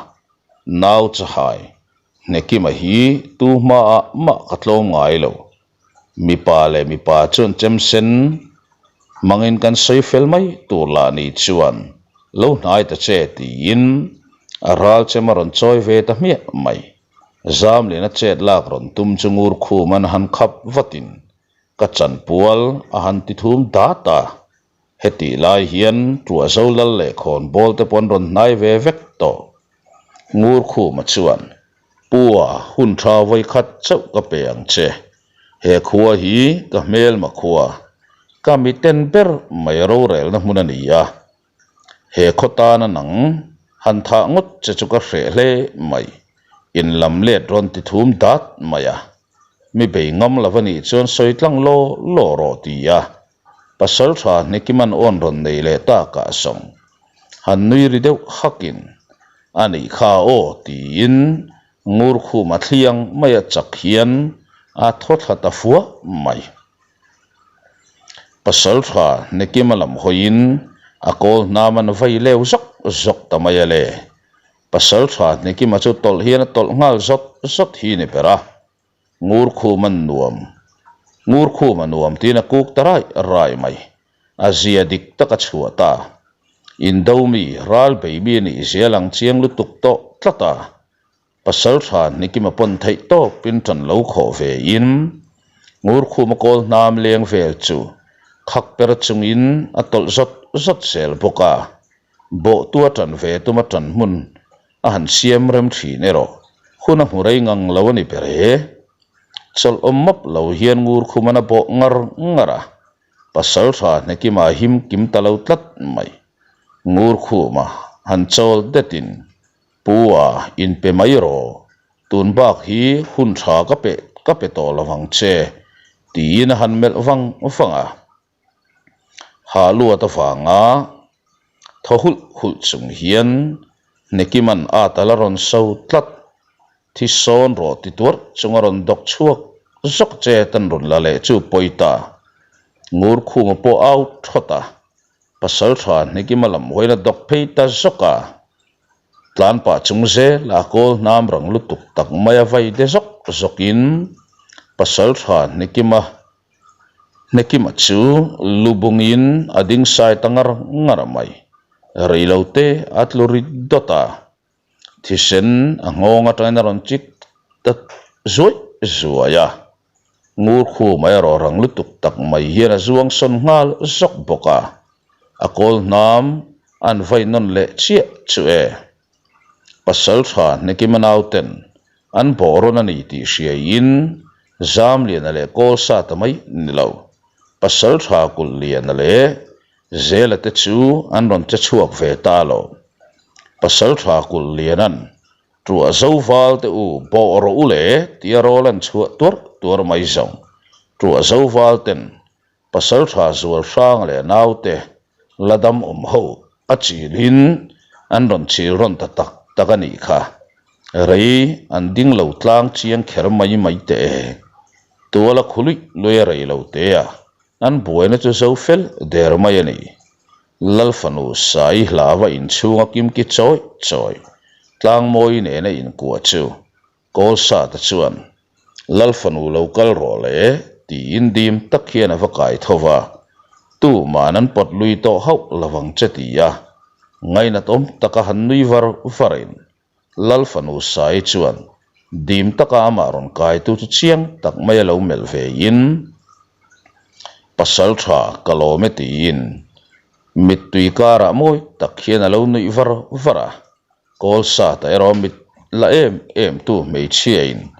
Nau chahai, Hnekima hi tu hmaah mah ka tlawm ngai lo. Mipa leh mipa chuan chem sen. Hmangin kan sawi fel mai tur lah ni chuan lo hnai ta che tiin a ral chem a rawn chawi ve ta hmiah mai. Zamliana chet lak rawn tum chu ngur khum an han khap vatin ka chanpual a han ti thum dat a. Hetih lai hian Tuahzo lal leh khawnbawl te pawh an rawn hnai ve vek tawh. Ngur khuma chuan Pua, hun tha vawi khat chauh ka pe ang che. He khua hi ka hmelma khua, ka miten ber mai rorelna hmun a ni a. He khaw tana nang han thah ngawt che chu ka hreh hle mai. In lam let rawn ti thum dat mai a. Mi bei ngam lo a nih chuan sawi tlang law law rawh ti a. Pasal tha Hnekiman awn rawn nei leh takah zawng han nui ri deuh hakin, A nih kha aw tiin Ngurkhuma thliang maia chak hian a thaw thla ta fuah mai. Pasal tha Hnekima lam hawiin a kawl hnam an vai leu zawk zawk ta mai a le. Pasal tha Hnekima chu tawlh hian a tawlh nghal zawt zawt hi ni ber a. Ngurkhum an nuam. Ngurkhum a nuam tiin a kuk ta raih raih mai. A zia dik tak a chhuah ta. Indo mi, ral bei mi a nih zia lang chiang lutuk tawh tlat a. Pasal tha Hnikima pawn theih tawpin ṭan lo khawh ve in, Ngurkhum a kawl hnam leng vel chu khak per chungin a tawlh zawt zawt zel bawk a. Bawhtu a ṭan ve tum a ṭan hmun a han siam rem ṭhin erawh hun a hmu rei ngang lo a ni ber e. Chawlh awm map lo hian Ngurkhum an a bawh ngar ngar a, pasal tha Hnekima a him kim ta lo tlat mai. Ngurkhuma han chawl detin, Pu a, inpe mai rawh, tun bak hi hun tha ka pe ka pe tawh lo vang che, tiin a han melh vang vang a. Ha luat avanga thaw hulh hulh chung hian Hnekiman at a la rawn so tlat. Thi sawn rawh ti tuarh chung a rawn dawk chhuak zawk che tan rawn la leh chu pawi ta. Ngurkhuma pawh au thawt a, pasal tha Hnekima lam hawiin a dawk phei ta zawk a. Tlan pah chung zel a kawl hnam rang lutuk tak mai a vai de zawk zawkin pasal tha Hnekima Hnekima chu lu bungin a ding sai ta ngar ngar mai. Reilote a tlu ri dawt a, thisen a nghawng atangin a rawn chik ta zuai zuai a. Ngur khuma erawh rang lutuk tak mai hian a zuang sawn nghal zawk bawk a, a kawl hnam an vai nawn leh chiah chu e. Pasal tha Hnekima nauten an bawh rawn a ni tih hriaiin Zamliana leh Kawlsa ta mai ni lo. Pasal tha Kulhliana leh Zela te chu an rawn che chhuak ve ta lo. Pasal tha Kulhliana'n Tuah zo val te u bawh rawh u le tia rawl an chhuah tuarh tuarh mai zawng. Tuah zo val ten Pasalṭha zual hrang leh naute la dam awm ho a chilhin an rawn chil rawn ta tak tak a nih kha. Rei an ding lo tlang chiang kher mai mai teh e. Tuala khu luih luih a rei lo te a, an buaina chu zo fel der mai a ni. Lal fanu Sai hlava inchhunga kimki chawi chawi tlangmawi nena inkuah chu Kawlsa te chuan, Lal fanu lo kal rawh le, tiin dim tak hian a va kai tho va, Tuman an pawt lui tawh hauh lo vang che ti a, ngainat awm taka han nui var varin Lal fanu Sai chuan dim taka amah rawn kaitu chu chiang tak mai a lo melh vein, Pasal tha ka lawm e tiin mittui karah mawi tak hian a lo nuih var var a. Kawlsata erawh mit la em em tu hmeichhiain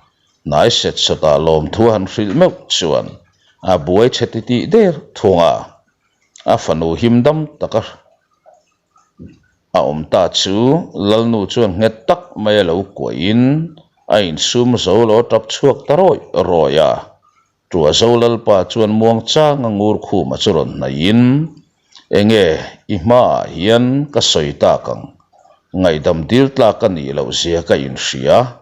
hnai set sawtah lawmthu a han hrilh meuh chuan a buai chhe titih der thung a, a fanu him dam taka a awm ta chu Lalnu chuan nghet tak mai a lo kuahin a insum zo lo tap chhuak ta rawih rawih a. Tua zo Lalpa chuan muang changa ngur khuma chu rawn hnaihin, Enge i hmaah hian ka sawi tak ang, ngaihdam dil tlak ka nih loh zia ka inhria,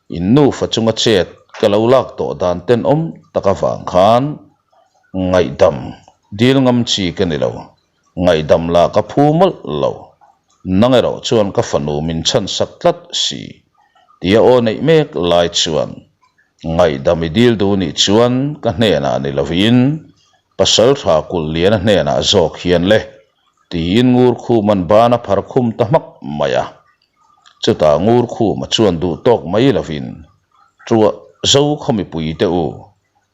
in nufa chunga chet ka lo lak tawh dan tenawm tak avang khan ngaihdam dil ngam chi ka ni lo, ngaihdam lah ka phu mawlh lo, nang erawh chuan ka fanu min chhansak tlat si, tia aw neih mek lai chuan Ngaihdam i dil duh nih chuan ka hnenah ni lovin Pasalṭha Kulhliana hnenah zawk hian le, tiin Ngurkhuma'n ban a phar khum ta hmak mai a. Chutah Ngurkhuma chuan duh tawk mai lovin, Ṭuah zo khaw mipuite u,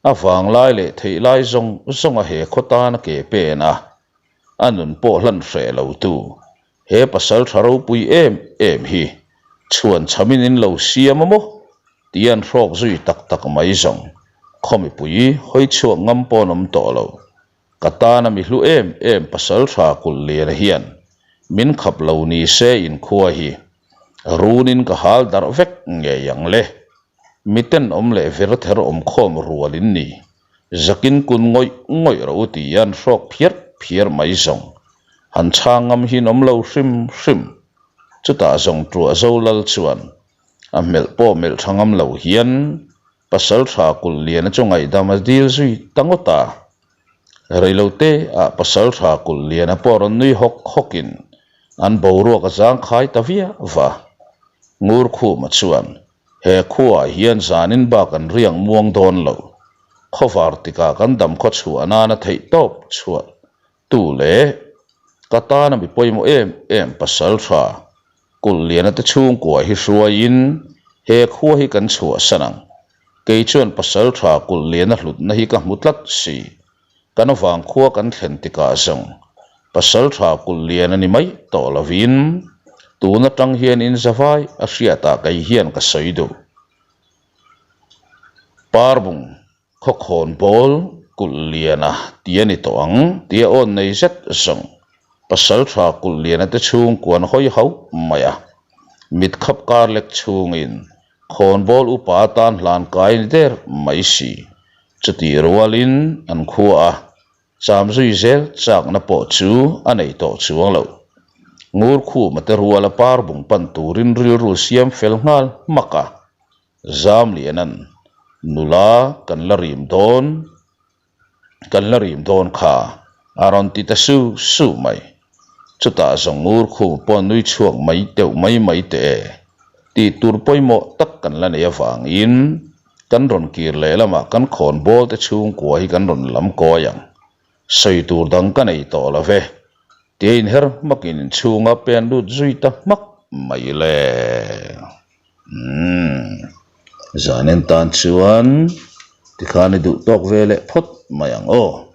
a vanglai leh theih lai zawng zawnga he khaw tana ke pen a, a nun pawh hlan hreh lo tu, he pasalṭha ropui em em hi chhuan chhamin in lo siam a maw? Tih an hrawk zui tak tak mai zawng. Khaw mipui hawi chhuak ngam paw'n awm tawh lo. Ka tana mi hlu em em pasalṭha kulh liana hian min khap lo ni se inkhua hi runin ka hal darh vek ngei ang le. Miten awm leh vir ther awm khawm rual in ni. Zakin kun ngawih ngawih rawh u tih an hrawk phiar phiar mai zawng. Han chhang ngam hi an awm lo hrim hrim. Chutah zawng ṭuah zo lal chuan a hmelh pawh melh ṭha ngam lo hian Pasalṭha kulh liana chu ngaihdam a dil zui ta ngawt a. Reilote ah Pasalṭha kulh liana pawh rawn nui hawk hawkin an boruak a zangkhai ta viau va. Ngurkhuma chuan he khuaah hian zanin bak an riak muang dawn lo. Khawvar tikah kan dam khaw chhuah nana theih tawp chhuah tu leh ka tana mi pawimawh em em Pasalṭha Kulh liana te chhungkua hi hruaiin he khua hi kan chhuahsan ang. Kei chuan Pasalṭha kulh liana hlutna hi ka hmu tlat si. Kan vangkhua kan thlen tikah zawng Pasalṭha kulh lian a ni mai tawh lovin tun atang hian in zavai a hriatah kei hian ka sawi duh. Parbung Khawkhawn bawl kulh liana ti a ni tawh ang tia awn nei zet zawng Pasalṭha kulh liana te chhungkuan hawi hauh mai a. Mit khap kar lek chhungin khawnbawl upa atan hlan kai ni der mai si. Chutih rualin an khua a cham zui zel chakna pawh chu a nei tawh chuang lo. Ngurkhuma te ruala parbung pan turin rilru siam fel nghal hmak a. Zamlianan, Nula kan la rim dawn, kan la rim dawn kha, a rawn ti ta su su mai. Chutah zawng ngur khum pawh nui chhuak mai deuh mai mai teh e. Tih tur pawimawh tak kan la nei avangin kan rawn kir leh lamah kan khawnbawl te chhungkua hi kan rawn lam kawi ang. Sawi tur dang ka nei tawh lo ve. Tia inher hmakin inchhunga pen lut zui ta hmak mai le. Umm, zan en tan chuan tikhan i duh tawk ve leh phawt mai ang aw.